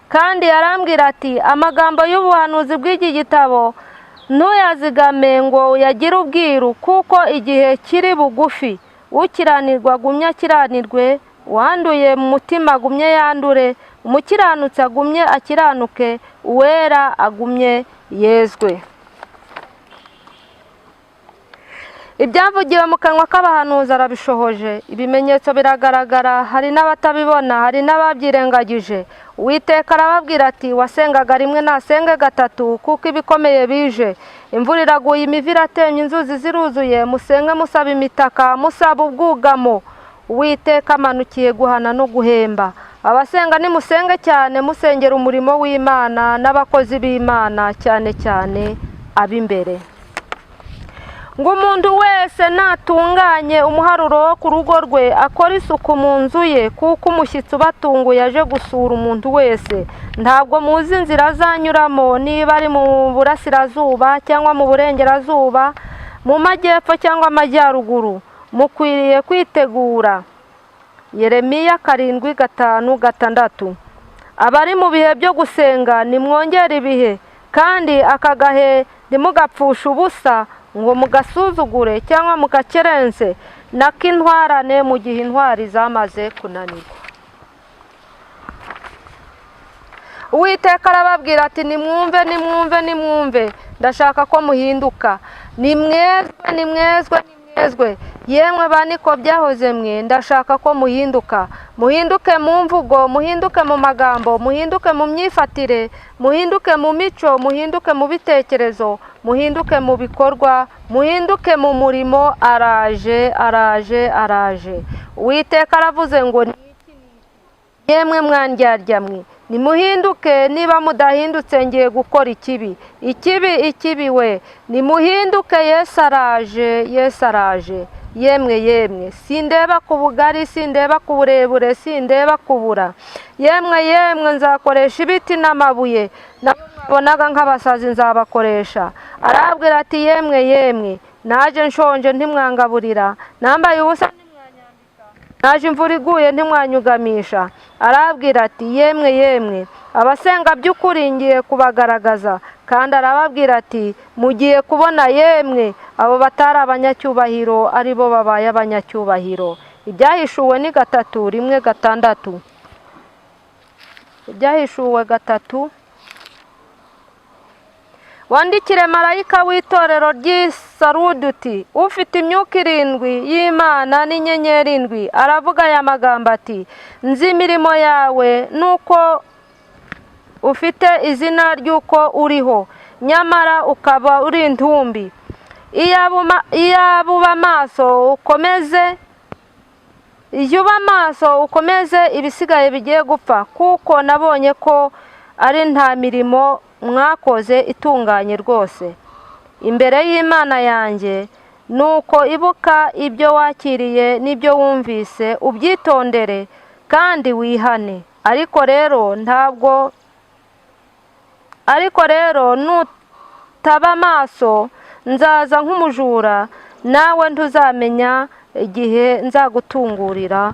Kandi arambwira ati amagambo y'ubuhanuzi bw'iki gitabo ntuyazigame ngo uyagire ubwiru, kuko igihe kiri bugufi. Ukiranirwa agumye akiranirwe, uwanduye mu mutima agumye yandure, umukiranutsi agumye akiranuke, uwera agumye yezwe. Ibyavugiwe mu kanwa k'abahanuzi arabishohoje, ibimenyetso biragaragara, hari n'abatabibona, hari n'ababyirengagije. Uwiteka arababwira ati wasengaga rimwe nasenge gatatu, kuko ibikomeye bije. Imvura iraguye, imivu iratemye, inzuzi ziruzuye, musenge musaba imitaka, musaba ubwugamo. Uwiteka amanukiye guhana no guhemba. Abasenga nimusenge cyane, musengera umurimo w'Imana n'abakozi b'Imana, cyane cyane ab'imbere. Ngo umuntu wese natunganye umuharuro wo ku rugo rwe, akora isuku mu nzu ye, kuko umushyitsi ubatunguye aje gusura umuntu wese. Ntabwo muzi inzira azanyuramo, niba ari mu burasirazuba cyangwa mu burengerazuba, mu majyepfo cyangwa amajyaruguru. Mukwiriye kwitegura. Yeremiya 7:5-6. Abari mu bihe byo gusenga nimwongere ibihe, kandi aka gahe ntimugapfushe ubusa ngo mugasuzugure cyangwa mugakerense, nak'intwarane mu gihe intwari zamaze kunanirwa. Uwiteka arababwira ati nimwumve, nimwumve, nimwumve, ndashaka ko muhinduka. Nimwezwe, nimwezwe, nimwezwe. Yemwe ba niko byahoze mwe, ndashaka ko muhinduka. Muhinduke mu mvugo, muhinduke mu magambo, muhinduke mu myifatire, muhinduke mu mico, muhinduke mu bitekerezo, muhinduke mu bikorwa, muhinduke mu murimo. Araje, araje, araje. Uwiteka aravuze ngo yemwe mwandyarya mwe, nimuhinduke, niba mudahindutse ngiye gukora ikibi, ikibi, ikibi we. Nimuhinduke, Yesu araje, Yesu araje. Yemwe, yemwe, sindeba ku bugari, sindeba ku burebure, sindeba kubura. Yemwe, yemwe, nzakoresha ibiti n'amabuye, nabonaga nk'abasazi nzabakoresha. Arabwira ati yemwe, yemwe, naje nshonje ntimwangaburira, nambaye ubusa naje imvura iguye ntimwanyugamisha. Arabwira ati yemwe, yemwe, abasenga by'ukuri ngiye kubagaragaza. Kandi arababwira ati mugiye kubona yemwe abo batari abanyacyubahiro ari bo babaye abanyacyubahiro. Ibyahishuwe ni 3:1-6. Ibyahishuwe 3. Wandikire marayika w'itorero ry'i Sarudi uti: ufite imyuka irindwi y'Imana n'inyenyeri indwi aravuga aya magambo ati: nzi imirimo yawe nuko ufite izina ry'uko uriho, nyamara ukaba uri intumbi. Iyaba uba amaso ukomeze, iyo uba amaso ukomeze ibisigaye bigiye gupfa, kuko nabonye ko ari nta mirimo mwakoze itunganye rwose imbere y'Imana yanjye. Nuko ibuka ibyo wakiriye n'ibyo wumvise, ubyitondere kandi wihane. Ariko rero ntabwo, ariko rero nutaba amaso nzaza nk'umujura, nawe ntuzamenya igihe nzagutungurira.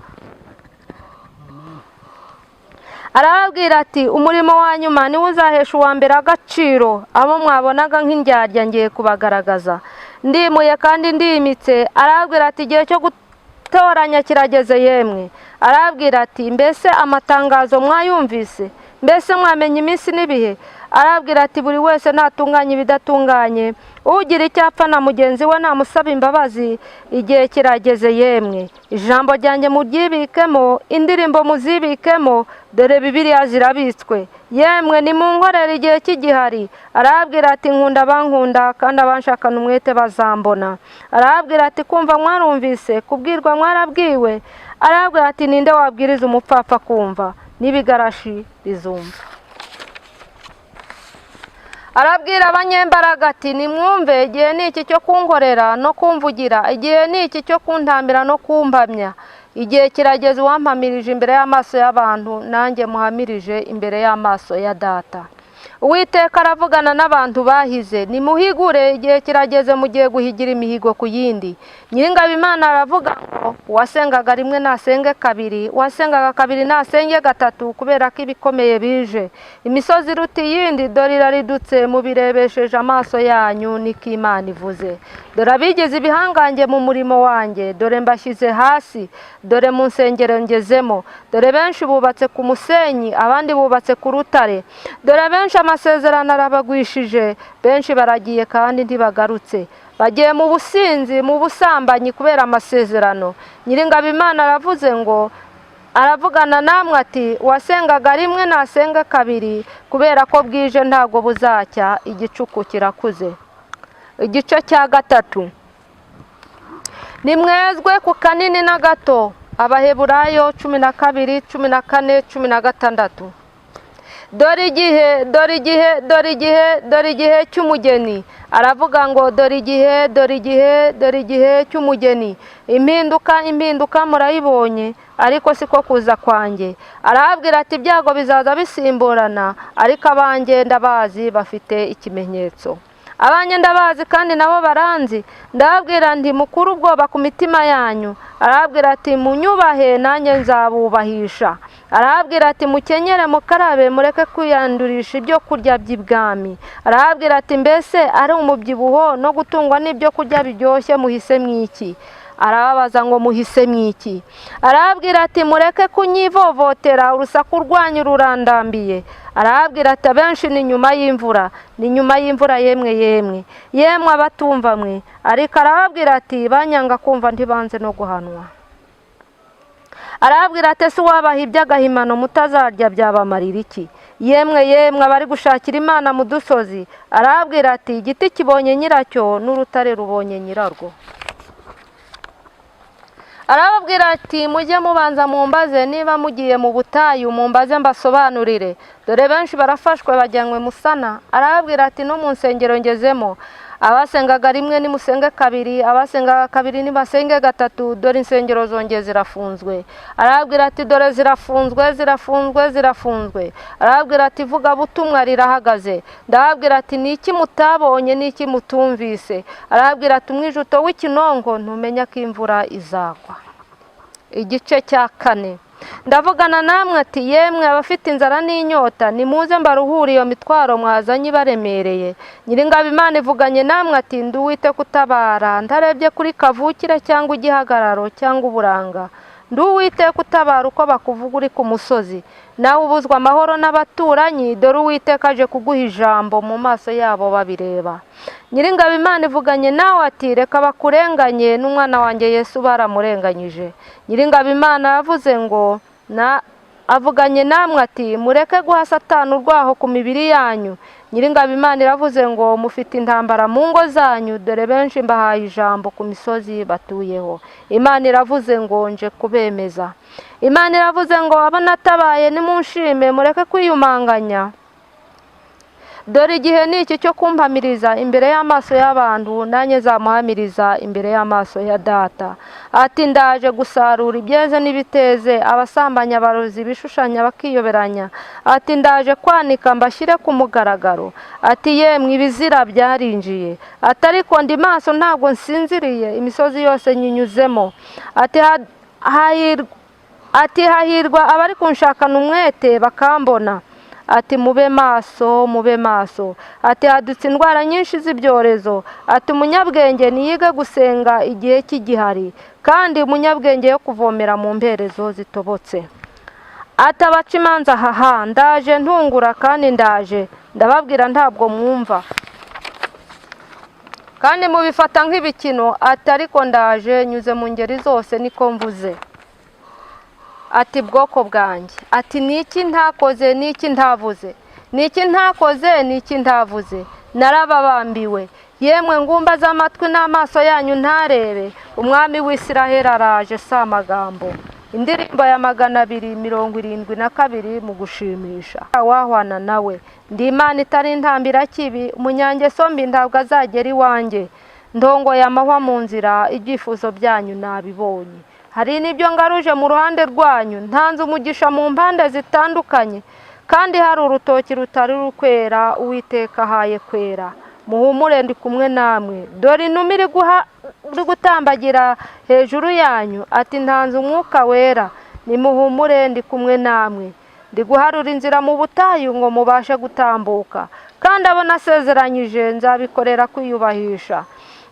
Arababwira ati: umurimo wa nyuma niwo uzahesha uwa mbere agaciro. Abo mwabonaga nk'indyarya ngiye kubagaragaza, ndimuye kandi ndimitse. Arababwira ati: igihe cyo gutoranya kirageze yemwe. Arababwira ati: mbese amatangazo mwayumvise? Mbese mwamenye iminsi n'ibihe? Arababwira ati: buri wese natunganye ibidatunganye, ugira icyapfa na mugenzi we namusaba imbabazi. Igihe kirageze yemwe. Ijambo ryanjye muryibikemo, indirimbo muzibikemo, dore Bibiliya zirabitswe. Yemwe nimunkorere igihe kigihari. Arababwira ati: nkunda abankunda kandi abanshakana umwete bazambona. Arababwira ati: kumva mwarumvise, kubwirwa mwarabwiwe. Arababwira ati: ninde wabwiriza umupfapfa kumva, n'ibigarashi bizumva. Arabwira abanyembaraga ati: nimwumve, igihe ni iki cyo kunkorera no kumvugira, igihe ni iki cyo kuntambira no kumpamya. Igihe kirageze uwampamirije imbere y'amaso y'abantu, nanjye muhamirije imbere y'amaso ya Data. Uwiteka aravugana n'abantu bahize: nimuhigure, igihe kirageze mugiye guhigira imihigo ku yindi. Nyiringabo Imana aravuga ngo: uwasengaga rimwe nasenge kabiri, uwasengaga kabiri nasenge gatatu, kubera ko ibikomeye bije. Imisozi iruta iyindi dore iraridutse, mubirebesheje amaso yanyu, niko Imana ivuze. Dore abigize ibihangange mu murimo wanjye, dore mbashyize hasi, dore mu nsengero ngezemo. Dore benshi bubatse ku musenyi, abandi bubatse ku rutare. Dore benshi amasezerano arabagwishije, benshi baragiye kandi ntibagarutse, bagiye mu businzi, mu busambanyi kubera amasezerano. Nyiringabo Imana aravuze ngo, aravugana namwe ati: uwasengaga rimwe nasenga kabiri, kubera ko bwije ntabwo buzacya, igicuku kirakuze. Igice cya gatatu. Nimwezwe ku kanini na gato. Abaheburayo 12, 14, 16. Dore igihe, dore igihe, dore igihe, dore igihe cy'umugeni. Aravuga ngo: dore igihe, dore igihe, dore igihe cy'umugeni. Impinduka, impinduka murayibonye, ariko siko kuza kwanjye. Arababwira ati: ibyago bizaza bisimburana, ariko abanjye ndabazi bafite ikimenyetso. Abanjye ndabazi kandi nabo baranzi. Ndababwira nti: mukuru ubwoba ku mitima yanyu. Arababwira ati: munyubahe nanjye nzabubahisha. Arababwira ati: mukenyere mukarabe, mureke kwiyandurisha ibyo kurya by'ibwami. Arababwira ati: mbese ari umubyibuho no gutungwa n'ibyo kurya biryoshye muhise mwiki? Arababaza ngo: muhise mwiki? Arababwira ati: mureke kunyivovotera, urusaku rwanyu rurandambiye. Arababwira ati: abenshi ni nyuma y'imvura, ni nyuma y'imvura, yemwe yemwe yemwe abatumva mwe. Ariko arababwira ati: banyanga kumva ntibanze no guhanwa. Arababwira ati: ese uwabaha iby'agahimano mutazarya byabamarira iki? Yemwe yemwe abari gushakira Imana mu dusozi. Arababwira ati: igiti kibonye nyiracyo n'urutare rubonye nyirarwo. Arababwira ati: mujye mubanza mumbaze, niba mugiye mu butayu mumbaze mbasobanurire. Dore benshi barafashwe bajyanywe musana. Arababwira ati: no mu nsengero ngezemo, abasengaga rimwe nimusenge kabiri, abasengaga kabiri nibasenge gatatu, dore insengero zongeye zirafunzwe. Arababwira ati: dore zirafunzwe, zirafunzwe, zirafunzwe. Arababwira ati: vuga butumwa rirahagaze. Ndababwira ati: niki mutabonye, niki mutumvise? Arababwira ati: umwijuto w'ikinonko ntumenya ko imvura izagwa. Igice cya kane. Ndavugana namwe ati: yemwe abafite inzara n'inyota, nimuze mbaruhure iyo mitwaro mwazanye ibaremereye. Nyiringabo Imana ivuganye namwe ati: ndi Uwiteka utabara, ntarebye kuri kavukire cyangwa igihagararo cyangwa uburanga. Ndi Uwiteka utabara uko bakuvuga uri ku musozi, nawe ubuzwa amahoro n'abaturanyi. Dore Uwiteka aje kuguha ijambo mu maso yabo babireba. Nyiringabo Imana ivuganye nawe ati reka bakurenganye, n'umwana wanjye Yesu baramurenganyije. Nyiringabo Imana yavuze ngo na avuganye namwe ati mureke guha Satani urwaho ku mibiri yanyu. Nyiringabo Imana iravuze ngo mufite intambara mu ngo zanyu, dore benshi mbahaye ijambo ku misozi batuyeho. Imana iravuze ngo nje kubemeza. Imana iravuze ngo abo natabaye nimunshime, mureke kwiyumanganya. Dore igihe ni iki cyo kumpamiriza imbere y'amaso y'abantu, nanjye nzamuhamiriza imbere y'amaso ya data. Ati ndaje gusarura ibyeze n'ibiteze, abasambanya abarozi bishushanya bakiyoberanya. Ati ndaje kwanika mbashyire ku mugaragaro. Ati yemwe ibizira byarinjiye. Ati ariko ndi maso ntabwo nsinziriye, imisozi yose nyinyuzemo. Ati hahirwa abari kunshakana umwete bakambona. Ati mube maso, mube maso. Ati hadutse indwara nyinshi z'ibyorezo. Ati umunyabwenge niyige gusenga igihe cy'igihari, kandi umunyabwenge yo kuvomera mu mperezo zitobotse. Ati abaca imanza haha, ndaje ntungura kandi ndaje ndababwira ntabwo mwumva, kandi mubifata nk'ibikino. Ati ariko ndaje nyuze mu ngeri zose niko mvuze. Ati bwoko bwanjye, ati niki ntakoze, niki ntavuze, niki ntakoze, niki ntavuze, narababambiwe. Yemwe ngumba z'amatwi n'amaso yanyu ntarebe, umwami w'Isiraheli araje si amagambo. Indirimbo ya 272 mu gushimisha. Wahwana nawe, ndi Imana itari intambira kibi, umunyangeso mbi ntabwo azagera iwanjye. Ndongoye amahwa mu nzira, ibyifuzo byanyu nabibonye. Hari n'ibyo ngaruje mu ruhande rwanyu, ntanze umugisha mu mpande zitandukanye, kandi hari urutoki rutari rukwera, Uwiteka ahaye kwera. Muhumure ndi kumwe namwe. Dore inuma iri gutambagira hejuru yanyu. Ati ntanze umwuka wera, nimuhumure ndi kumwe namwe. Ndi guharura inzira mu butayu ngo mubashe gutambuka, kandi abo nasezeranyije nzabikorera kwiyubahisha.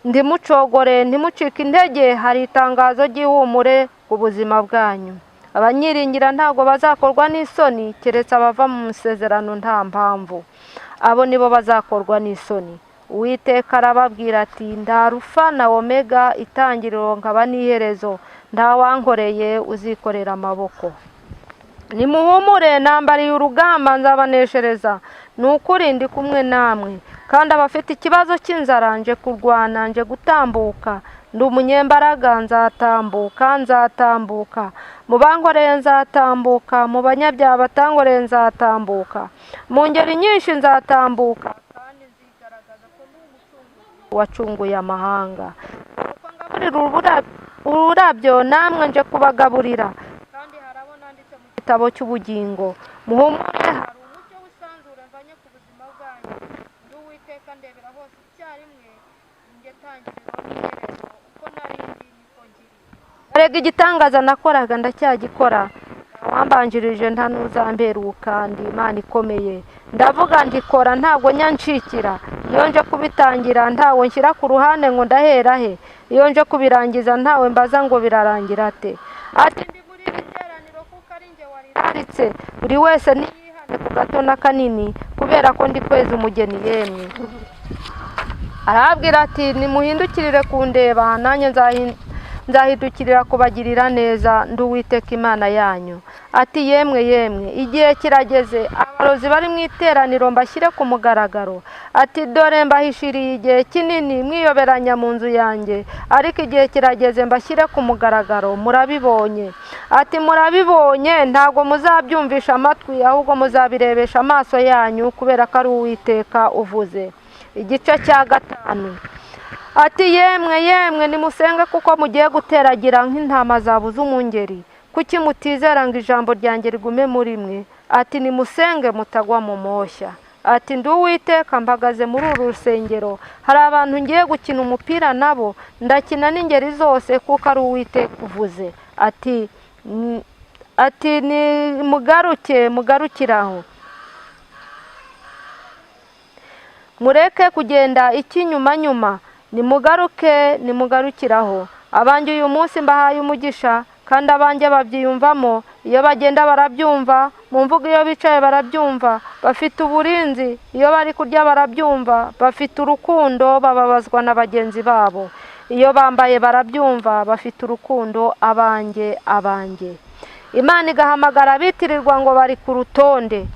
Ndimucogore, ntimucike intege, hari itangazo ry'ihumure ku buzima bwanyu. Abanyiringira ntabwo bazakorwa n'isoni, keretse abava mu masezerano nta mpamvu, abo nibo bazakorwa n'isoni. Uwiteka arababwira ati nda Alufa na Omega, itangiriro nkaba n'iherezo, nta wankoreye uzikorera amaboko. Nimuhumure nambariye urugamba nzabaneshereza, ni ukuri ndi kumwe namwe. Kandi abafite ikibazo cy'inzara nje kurwana, nje gutambuka, ndi umunyembaraga nzatambuka, nzatambuka. Mu bankoreye nzatambuka, mu banyabyaha batangoreye nzatambuka, mu ngeri nyinshi nzatambuka, kandi nzigaragaza ko ndi umucunguzi wacunguye amahanga. Uko ngaburira ururabyo namwe nje kubagaburira, kandi harabo nanditse mu gitabo cy'ubugingo. Muhumure hari umucyo w'isanzure mvanye ku buzima bwanyu. Ndi Uwiteka ndebera hose icyarimwe, njye tangiriro n'iherezo, uko narindi niko ngiri. Erega igitangaza nakoraga ndacyagikora, wambanjirije nta n'uzamperuka, ndi Imana ikomeye. Ndavuga ndikora ntabwo nyancikira, iyo nje kubitangira ntawe nshyira ku ruhande ngo ndahera he, iyo nje kubirangiza ntawe mbaza ngo birarangira ate. Ati ndi muri iri teraniro kuko ari njye wariraritse, buri wese niyihane ku gato na kanini, kubera ko ndi kweza umugeni. Yemwe arababwira ati nimuhindukirire kundeba, nanjye nzahindukirira kubagirira neza, ndi Uwiteka Imana yanyu. Ati yemwe yemwe igihe kirageze, abarozi bari mu iteraniro mbashyire ku mugaragaro. Ati dore mbahishiriye igihe kinini mwiyoberanya mu nzu yanjye, ariko igihe kirageze mbashyire ku mugaragaro, murabibonye. Ati murabibonye, ntabwo muzabyumvisha amatwi, ahubwo muzabirebesha amaso yanyu, kubera ko ari Uwiteka uvuze. Igice cya 5. Ati yemwe yemwe nimusenge kuko mugiye guteragira nk'intama zabuze umungeri. Kuki mutizera ngo ijambo ryanjye rigume muri mwe? Ati nimusenge mutagwa mu moshya. Ati ndi Uwiteka mbagaze muri uru rusengero, hari abantu ngiye gukina umupira nabo, ndakina n'ingeri zose kuko ari Uwiteka uvuze. Ati nimugaruke, mugarukiraho, mureke kugenda ikinyuma nyuma, nimugaruke, nimugarukiraho. Abanjye uyu munsi mbahaye umugisha, Kandi abanjye babyiyumvamo, iyo bagenda barabyumva, mu mvugo iyo bicaye barabyumva, bafite uburinzi, iyo bari kurya barabyumva, bafite urukundo, bababazwa na bagenzi babo, iyo bambaye barabyumva, bafite urukundo, abanjye abanjye. Imana igahamagara abitirirwa ngo bari ku rutonde,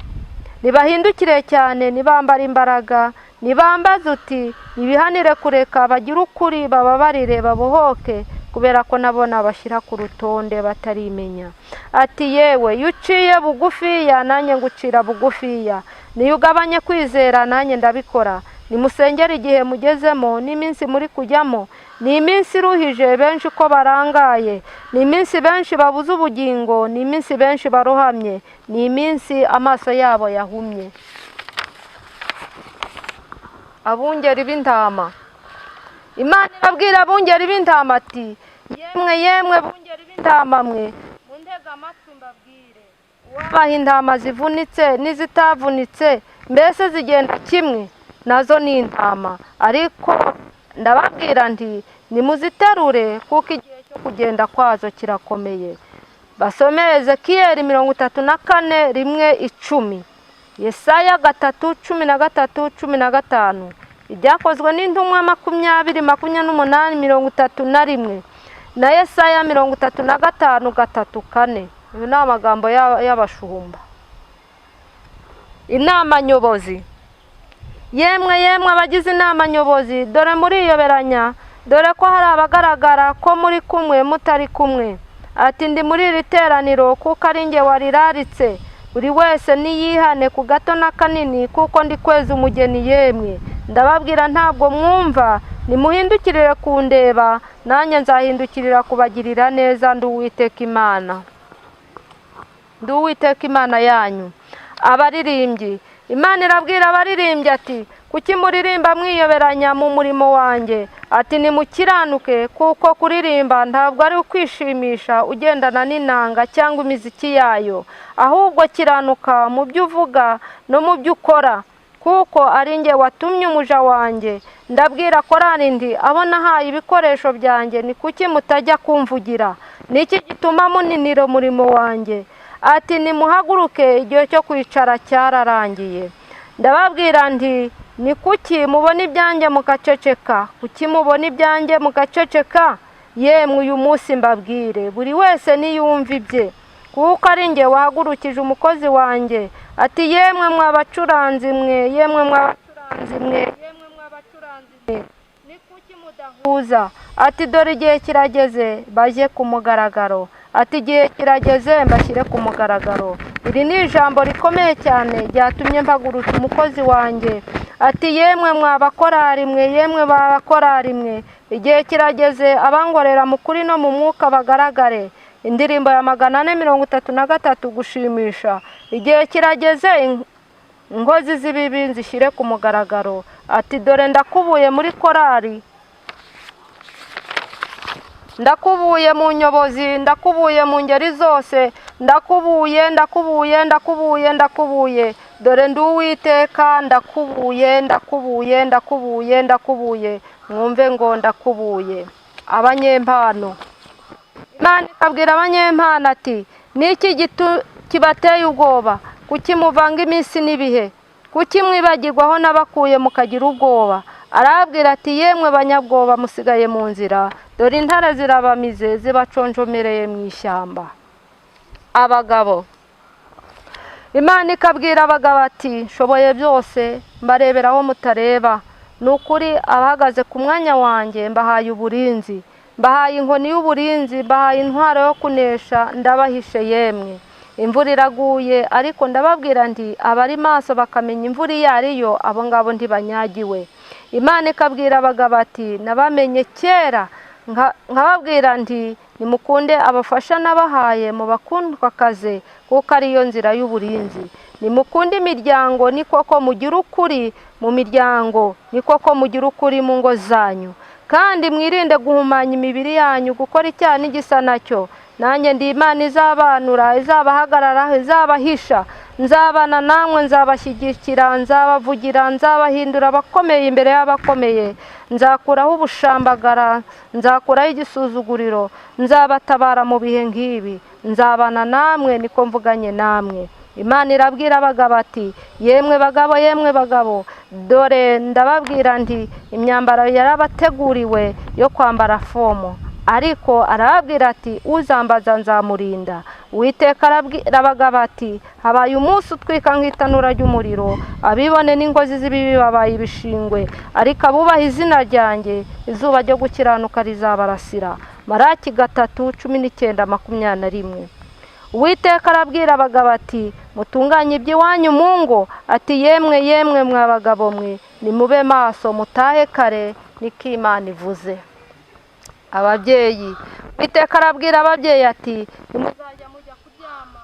nibahindukire cyane, nibambara imbaraga, nibambaze uti nibihanire kureka, bagire ukuri, bababarire, babohoke, kubera ko nabo nabashyira ku rutonde batarimenya. Ati yewe iyo uciye bugufiya nanjye ngucira bugufiya, niyo ugabanye kwizera nanjye ndabikora. Nimusengere igihe mugezemo n'iminsi muri kujyamo, ni iminsi iruhije benshi ko barangaye, ni iminsi benshi babuze ubugingo, ni iminsi benshi barohamye, ni iminsi amaso yabo yahumye. Abungeri b'intama. Imana irabwira abungeri b'intama ati yemwe yemwe bungeri b'intama mwe, mundega amatwi mbabwire, uwabaha intama zivunitse n'izitavunitse mbese zigenda kimwe, nazo ni intama, ariko ndababwira nti nimuziterure, kuko igihe cyo kugenda kwazo kirakomeye. Basome Ezekiyeli 34 1-10, Yesaya 3 13 15, Ibyakozwe n'intumwa 20 28 31, na Yesaya 35 3 4. Ibi ni amagambo y'abashumba. Inama nyobozi. Yemwe yemwe abagize inama nyobozi, dore muriyoberanya, dore ko hari abagaragara ko muri kumwe mutari kumwe. Ati ndi muri iri teraniro kuko ari njye wariraritse, buri wese niyihane ku gato na kanini, kuko ndi kweza umugeni. Yemwe ndababwira ntabwo mwumva, nimuhindukirire kundeba, nanjye nzahindukirira kubagirira neza, ndi Uwiteka Imana, ndi Uwiteka Imana yanyu. Abaririmbyi. Imana irabwira abaririmbyi ati kuki muririmba mwiyoberanya mu murimo wanjye? Ati nimukiranuke, kuko kuririmba ntabwo ari ukwishimisha ugendana n'inanga cyangwa imiziki yayo, ahubwo kiranuka mu byo uvuga no mu byo ukora, kuko ari njye watumye umuja wanjye. Ndabwira korali nti abo nahaye ibikoresho byanjye, ni kuki mutajya kumvugira? Niki gituma muninira umurimo wanjye? Ati nimuhaguruke, igihe cyo kwicara cyararangiye. Ndababwira nti ni kuki mubona ibyanjye mugaceceka? Kuki mubona ibyanjye mugaceceka? Yemwe uyu munsi mbabwire, buri wese niyumva ibye, kuko ari njye wahagurukije umukozi wanjye. Ati yemwe mwabacuranzi mwe, yemwe mwabacuranzi mwe, yemwe mwabacuranzi mwe, ni kuki mudahuza? Ati dore igihe kirageze bajye ku mugaragaro. Ati igihe kirageze mbashyire ku mugaragaro. Iri ni ijambo rikomeye cyane ryatumye mpagurutsa umukozi wanjye. Ati yemwe mwabakorari mwe, yemwe babakorari mwe, igihe kirageze abangorera mu kuri no mu mwuka bagaragare. Indirimbo ya 433 gushimisha. Igihe kirageze inkozi z'ibibi nzishyire ku mugaragaro. Ati dore ndakubuye muri korari, ndakubuye mu nyobozi, ndakubuye mu ngeri zose, ndakubuye, ndakubuye, ndakubuye, ndakubuye. Dore ndi Uwiteka, ndakubuye, ndakubuye, ndakubuye, ndakubuye. Mwumve ngo ndakubuye. Abanyempano. Imana ikabwira abanyempano ati niki kibateye ubwoba? Kuki muvanga iminsi n'ibihe? Kuki mwibagirwaho n'abakuye mukagira ubwoba? Arabwira ati yemwe banyabwoba musigaye mu nzira, dore intare zirabamize zibaconjomereye mu ishyamba. Abagabo. Imana ikabwira abagabo ati nshoboye byose, mbarebera aho mutareba. Ni ukuri abahagaze ku mwanya wanjye mbahaye uburinzi, mbahaye inkoni y'uburinzi, mbahaye intwaro yo kunesha, ndabahishe. Yemwe imvura iraguye, ariko ndababwira nti abari maso bakamenya imvura iyo ariyo, abo ngabo ntibanyagiwe. Imana ikabwira abagabo ati nabamenye kera, nkababwira nti nimukunde abafasha nabahaye, mubakundwakaze, kuko ariyo nzira y'uburinzi. Nimukunde imiryango, ni koko mugira ukuri mu miryango, ni koko mugira ukuri mu ngo zanyu. Kandi mwirinde guhumanya imibiri yanyu, gukora icyaha n'igisa nacyo. Nanjye ndi Imana izabanura, izabahagararaho, izabahisha. Nzabana namwe, nzabashyigikira, nzabavugira, nzabahindura abakomeye imbere y'abakomeye. Nzakuraho ubushambagara, nzakuraho igisuzuguriro, nzabatabara mu bihe nk'ibi. Nzabana namwe, niko mvuganye namwe. Imana irabwira abagabo ati: yemwe bagabo, yemwe bagabo, dore ndababwira nti imyambaro yarabateguriwe yo kwambara fomo. Ariko arababwira ati: uzambaza nzamurinda. Uwiteka arabwira abagabo ati: habaye umunsi utwika nk'itanura ry'umuriro, abibone n'ingozi z'ibibi babaye ibishingwe, ariko abubaha izina ryanjye izuba ryo gukiranuka rizabarasira. Maraki 3:19-21. Uwiteka arabwira abagabo ati: mutunganye iby'iwanyu mu ngo. Ati: yemwe yemwe mwa bagabo mwe, nimube maso mutahe kare, niko Imana ivuze. Ababyeyi, Uwiteka arabwira ababyeyi ati: nimuzajya mujya kuryama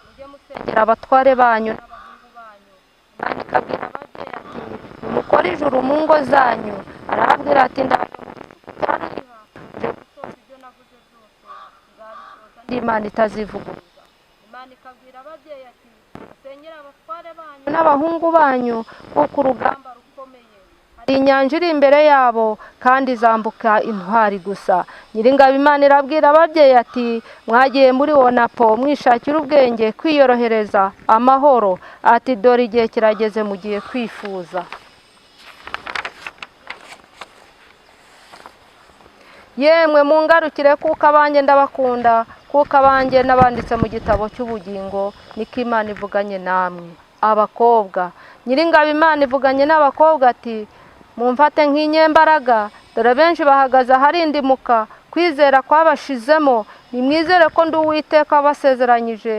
mujye musengera abatware banyu n'abahungu banyu. Imana ikabwira ababyeyi ati: nimukore ijuru mu ngo zanyu. Arababwira ati: ndaje nje gusoza ibyo navuze byose, nzabisoza ndi Imana itazivuguruza. Imana ikabwira ababyeyi ati: musengere abatware banyu n'abahungu banyu, kuko urugamba rukomeye. Hari inyanja iri imbere yabo kandi izambuka intwari gusa. Nyiringabo Imana irabwira ababyeyi ati: mwagiye muri wonapo mwishakira ubwenge, kwiyorohereza, amahoro. Ati: dore igihe kirageze mugiye kwifuza. Yemwe mungarukire, kuko abanjye ndabakunda, kuko abanjye nabanditse mu gitabo cy'ubugingo, niko Imana ivuganye namwe. Abakobwa, Nyiringabo Imana ivuganye n'abakobwa ati: mumfate nk'inyembaraga, dore benshi bahagaze aharindimuka, kwizera kwabashizemo. Nimwizere ko ndi Uwiteka wabasezeranyije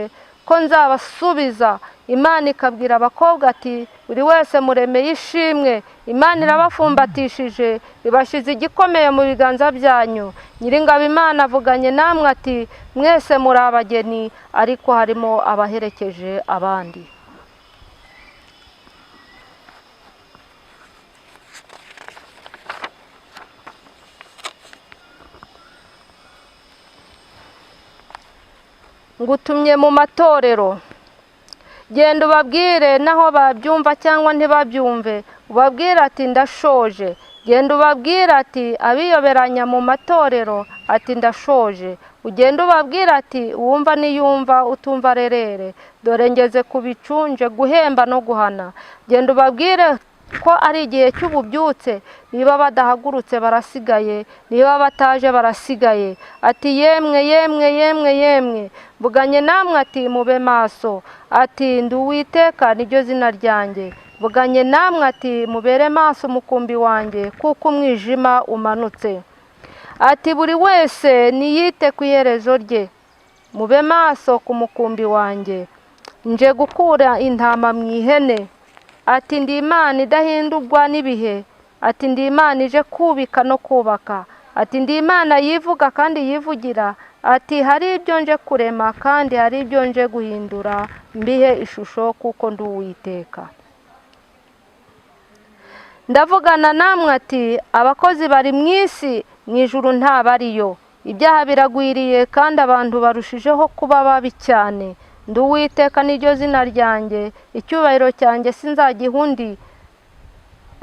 ko nzabasubiza. Imana ikabwira abakobwa ati: buri wese muremeye ishimwe. Imana irabafumbatishije, ibashyize igikomeye mu biganza byanyu. Nyiringabo Imana avuganye namwe ati: mwese muri abageni, ariko harimo abaherekeje abandi. Ngutumye mu matorero, genda ubabwire naho babyumva cyangwa ntibabyumve, ubabwire ati: ndashoje. Genda ubabwire ati: abiyoberanya mu matorero, ati: ndashoje. Ugenda ubabwire ati: uwumva niyumva, utumva arerere. Dore ngeze ku bicunje guhemba no guhana. Genda ubabwire ko ari igihe cy'ububyutse, niba badahagurutse barasigaye, niba bataje barasigaye. Ati: yemwe yemwe yemwe yemwe, mvuganye namwe ati: mube maso. Ati: ndi Uwiteka niryo zina ryanjye. Mvuganye namwe ati: mubere maso umukumbi wanjye, kuko umwijima umanutse. Ati: buri wese niyite ku iherezo rye, mube maso ku mukumbi wanjye, nje gukura intama mu ihene. Ati: ndi Imana idahindurwa n'ibihe. Ati: ndi Imana ije kubika no kubaka. Ati: ndi Imana yivuga kandi yivugira. Ati: hari ibyo nje kurema kandi hari ibyo nje guhindura, mbihe ishusho, kuko ndi Uwiteka. Ndavugana namwe ati: abakozi bari mu isi, mu ijuru ntabariyo. Ibyaha biragwiriye kandi abantu barushijeho kuba babi cyane. Ndi Uwiteka niryo zina ryanjye, icyubahiro cyanjye sinzagiha undi.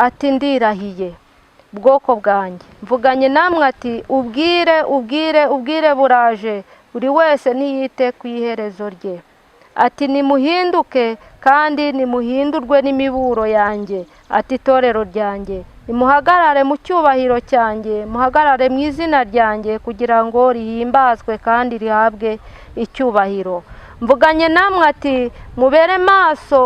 Ati: ndirahiye bwoko bwanjye, mvuganye namwe ati: ubwire ubwire ubwire buraje, buri wese niyite ku iherezo rye. Ati: nimuhinduke kandi nimuhindurwe n'imiburo yanjye. Ati: itorero ryanjye, nimuhagarare mu cyubahiro cyanjye, muhagarare mu izina ryanjye, kugira ngo rihimbazwe kandi rihabwe icyubahiro. Mvuganye namwe ati: mubere maso,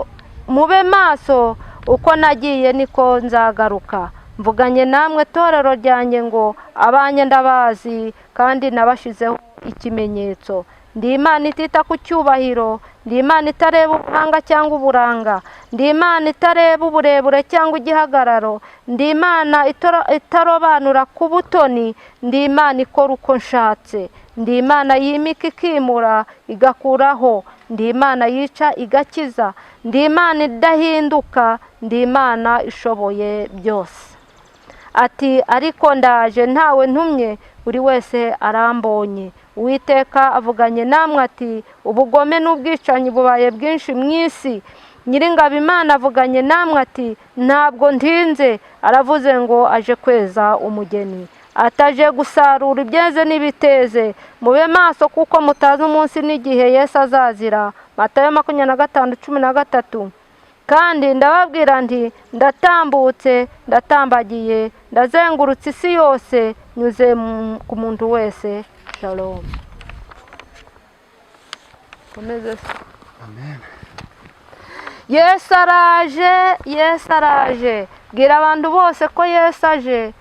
mube maso, uko nagiye niko nzagaruka. Mvuganye namwe torero ryanjye ngo abanjye ndabazi kandi nabashizeho ikimenyetso. Ndi Imana itita ku cyubahiro, ndi Imana itareba ubuhanga cyangwa uburanga, ndi Imana itareba uburebure cyangwa igihagararo, ndi Imana itarobanura ku butoni, ndi Imana ikora uko nshatse, ndi Imana yimika ikimura igakuraho, ndi Imana yica igakiza, ndi Imana idahinduka, ndi Imana ishoboye byose. Ati: ariko ndaje ntawe ntumye, buri wese arambonye. Uwiteka avuganye namwe ati ubugome n'ubwicanyi bubaye bwinshi mu isi. Nyiringabo Imana avuganye namwe ati ntabwo ntinze. Aravuze ngo aje kweza umugeni, ataje gusarura ibyeze n'ibiteze. Mube maso kuko mutazi umunsi n'igihe Yesu azazira. Matayo 25:13. Kandi ndababwira nti ndatambutse, ndatambagiye, ndazengurutse isi yose, nyuze ku muntu wese. Shalom. Komeze se. Amen. Yesu araje, Yesu araje. Bwira abantu bose ko Yesu aje,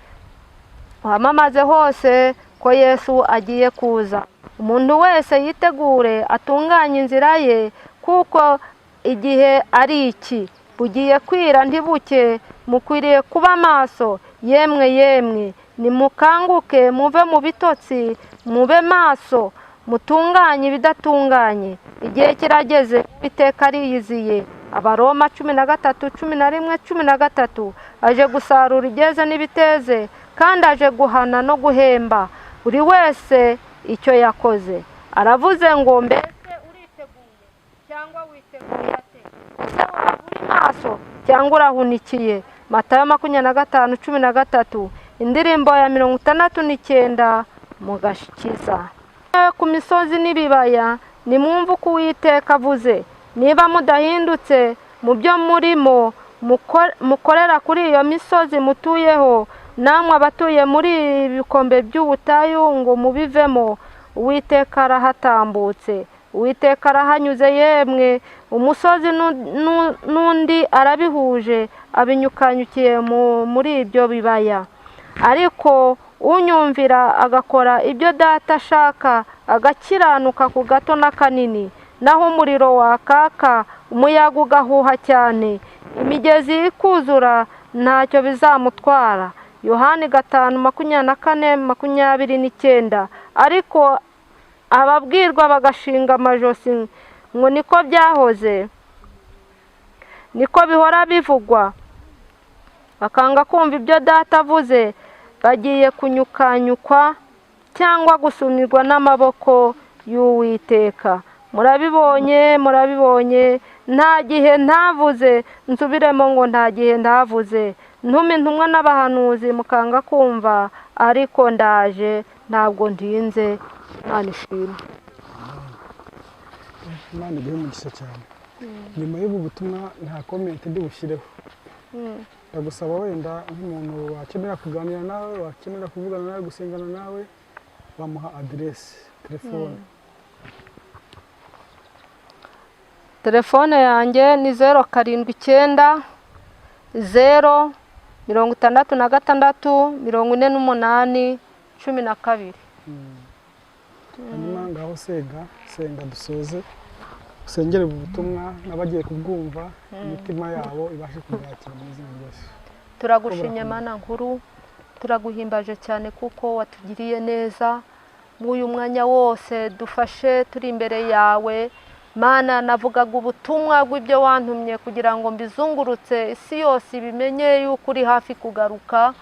wamamaze hose ko Yesu agiye kuza. Umuntu wese yitegure atunganye inzira ye, kuko igihe ari iki. Bugiye kwira ntibuke, mukwiriye kuba maso. Yemwe yemwe, nimukanguke muve mu bitotsi, mube maso, mutunganye ibidatunganye. Igihe kirageze, Uwiteka ariyiziye. Abaroma 13:11 13. Aje gusarura ibyeze n'ibiteze, kandi aje guhana no guhemba buri wese icyo yakoze. Aravuze ngo mbese uriteguye cyangwa witeguye ate? Ese waba uri maso cyangwa urahunikiye? Matayo 25:13. Indirimbo ya 69 mu gakiza. Ku misozi n'ibibaya nimwumve uko Uwiteka avuze. Niba mudahindutse mu byo murimo mukorera kuri iyo misozi mutuyeho, namwe abatuye muri ibikombe by'ubutayu ngo mubivemo. Uwiteka arahatambutse, Uwiteka arahanyuze. Yemwe umusozi n'undi arabihuje, abinyukanyukiye muri ibyo bibaya. Ariko unyumvira agakora ibyo data ashaka, agakiranuka ku gato n'akanini, naho umuriro wakaka, umuyaga ugahuha cyane, imigezi ikuzura, ntacyo bizamutwara. Yohani 5:24 29. Ariko ababwirwa bagashinga amajosi ngo niko byahoze, niko bihora bivugwa, bakanga kumva ibyo data avuze, bagiye kunyukanyukwa cyangwa gusumirwa n'amaboko y'Uwiteka. Murabibonye, murabibonye, nta gihe ntavuze. Nsubiremo ngo nta gihe ntavuze. Ntuma intumwa n'abahanuzi mukanga kumva, ariko ndaje ntabwo ntinze. Imana ishimwe. Imana iguhe umugisha cyane. Nyuma y'ubu butumwa nta comment ndi bushyireho. Ndagusaba wenda nk'umuntu wakenera kuganira nawe, wakenera kuvugana nawe, gusengana nawe, bamuha aderesi, telefone. Telefone yanjye ni 079 0 66 48 12. Hanyuma ngaho senga, senga dusoze, usengere ubu butumwa n'abagiye kubwumva, imitima yabo ibashe kubwakira mu izina rya Yesu. Turagushimye Mana nkuru, turaguhimbaje cyane kuko watugiriye neza muri uyu mwanya wose dufashe turi imbere yawe. Mana, navugaga ubutumwa bw'ibyo wantumye kugira ngo mbizungurutse isi yose ibimenye yuko uri hafi kugaruka.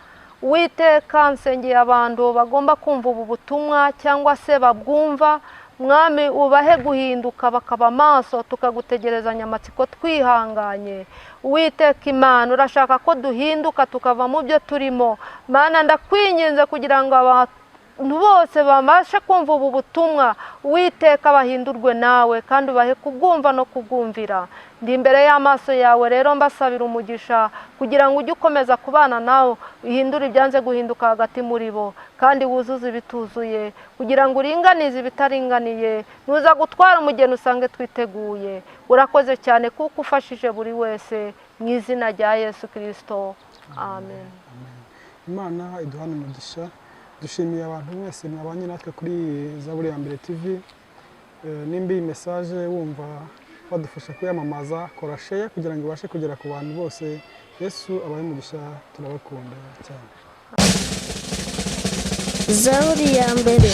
Uwiteka, nsengeye abantu bagomba kumva ubu butumwa cyangwa se babwumva. Mwami, ubahe guhinduka bakaba maso, tukagutegerezanya amatsiko twihanganye. Uwiteka Imana, urashaka ko duhinduka tukava mu byo turimo. Mana, ndakwinginze kugira ngo abantu bose babashe kumva ubu butumwa, Uwiteka bahindurwe nawe, kandi ubahe kubwumva no kubwumvira. Ndi imbere y'amaso yawe rero mbasabira umugisha kugira ngo ujye ukomeza kubana nawe, uhindure ibyanze guhinduka hagati muri bo, kandi wuzuze ibituzuye, kugira ngo uringanize ibitaringaniye. Nuza gutwara umugeni usange twiteguye. Urakoze cyane kuko ufashije buri wese, mu izina rya Yesu Kristo, amen. Imana iduhane umugisha. Dushimiye abantu mwese mwabanye natwe kuri Zaburi ya Mbere TV. Nimba iyi message wumva wadufasha kuyamamaza, kora share kugira ngo ibashe kugera ku bantu bose. Yesu abahe umugisha, turabakunda cyane. Zaburi ya Mbere.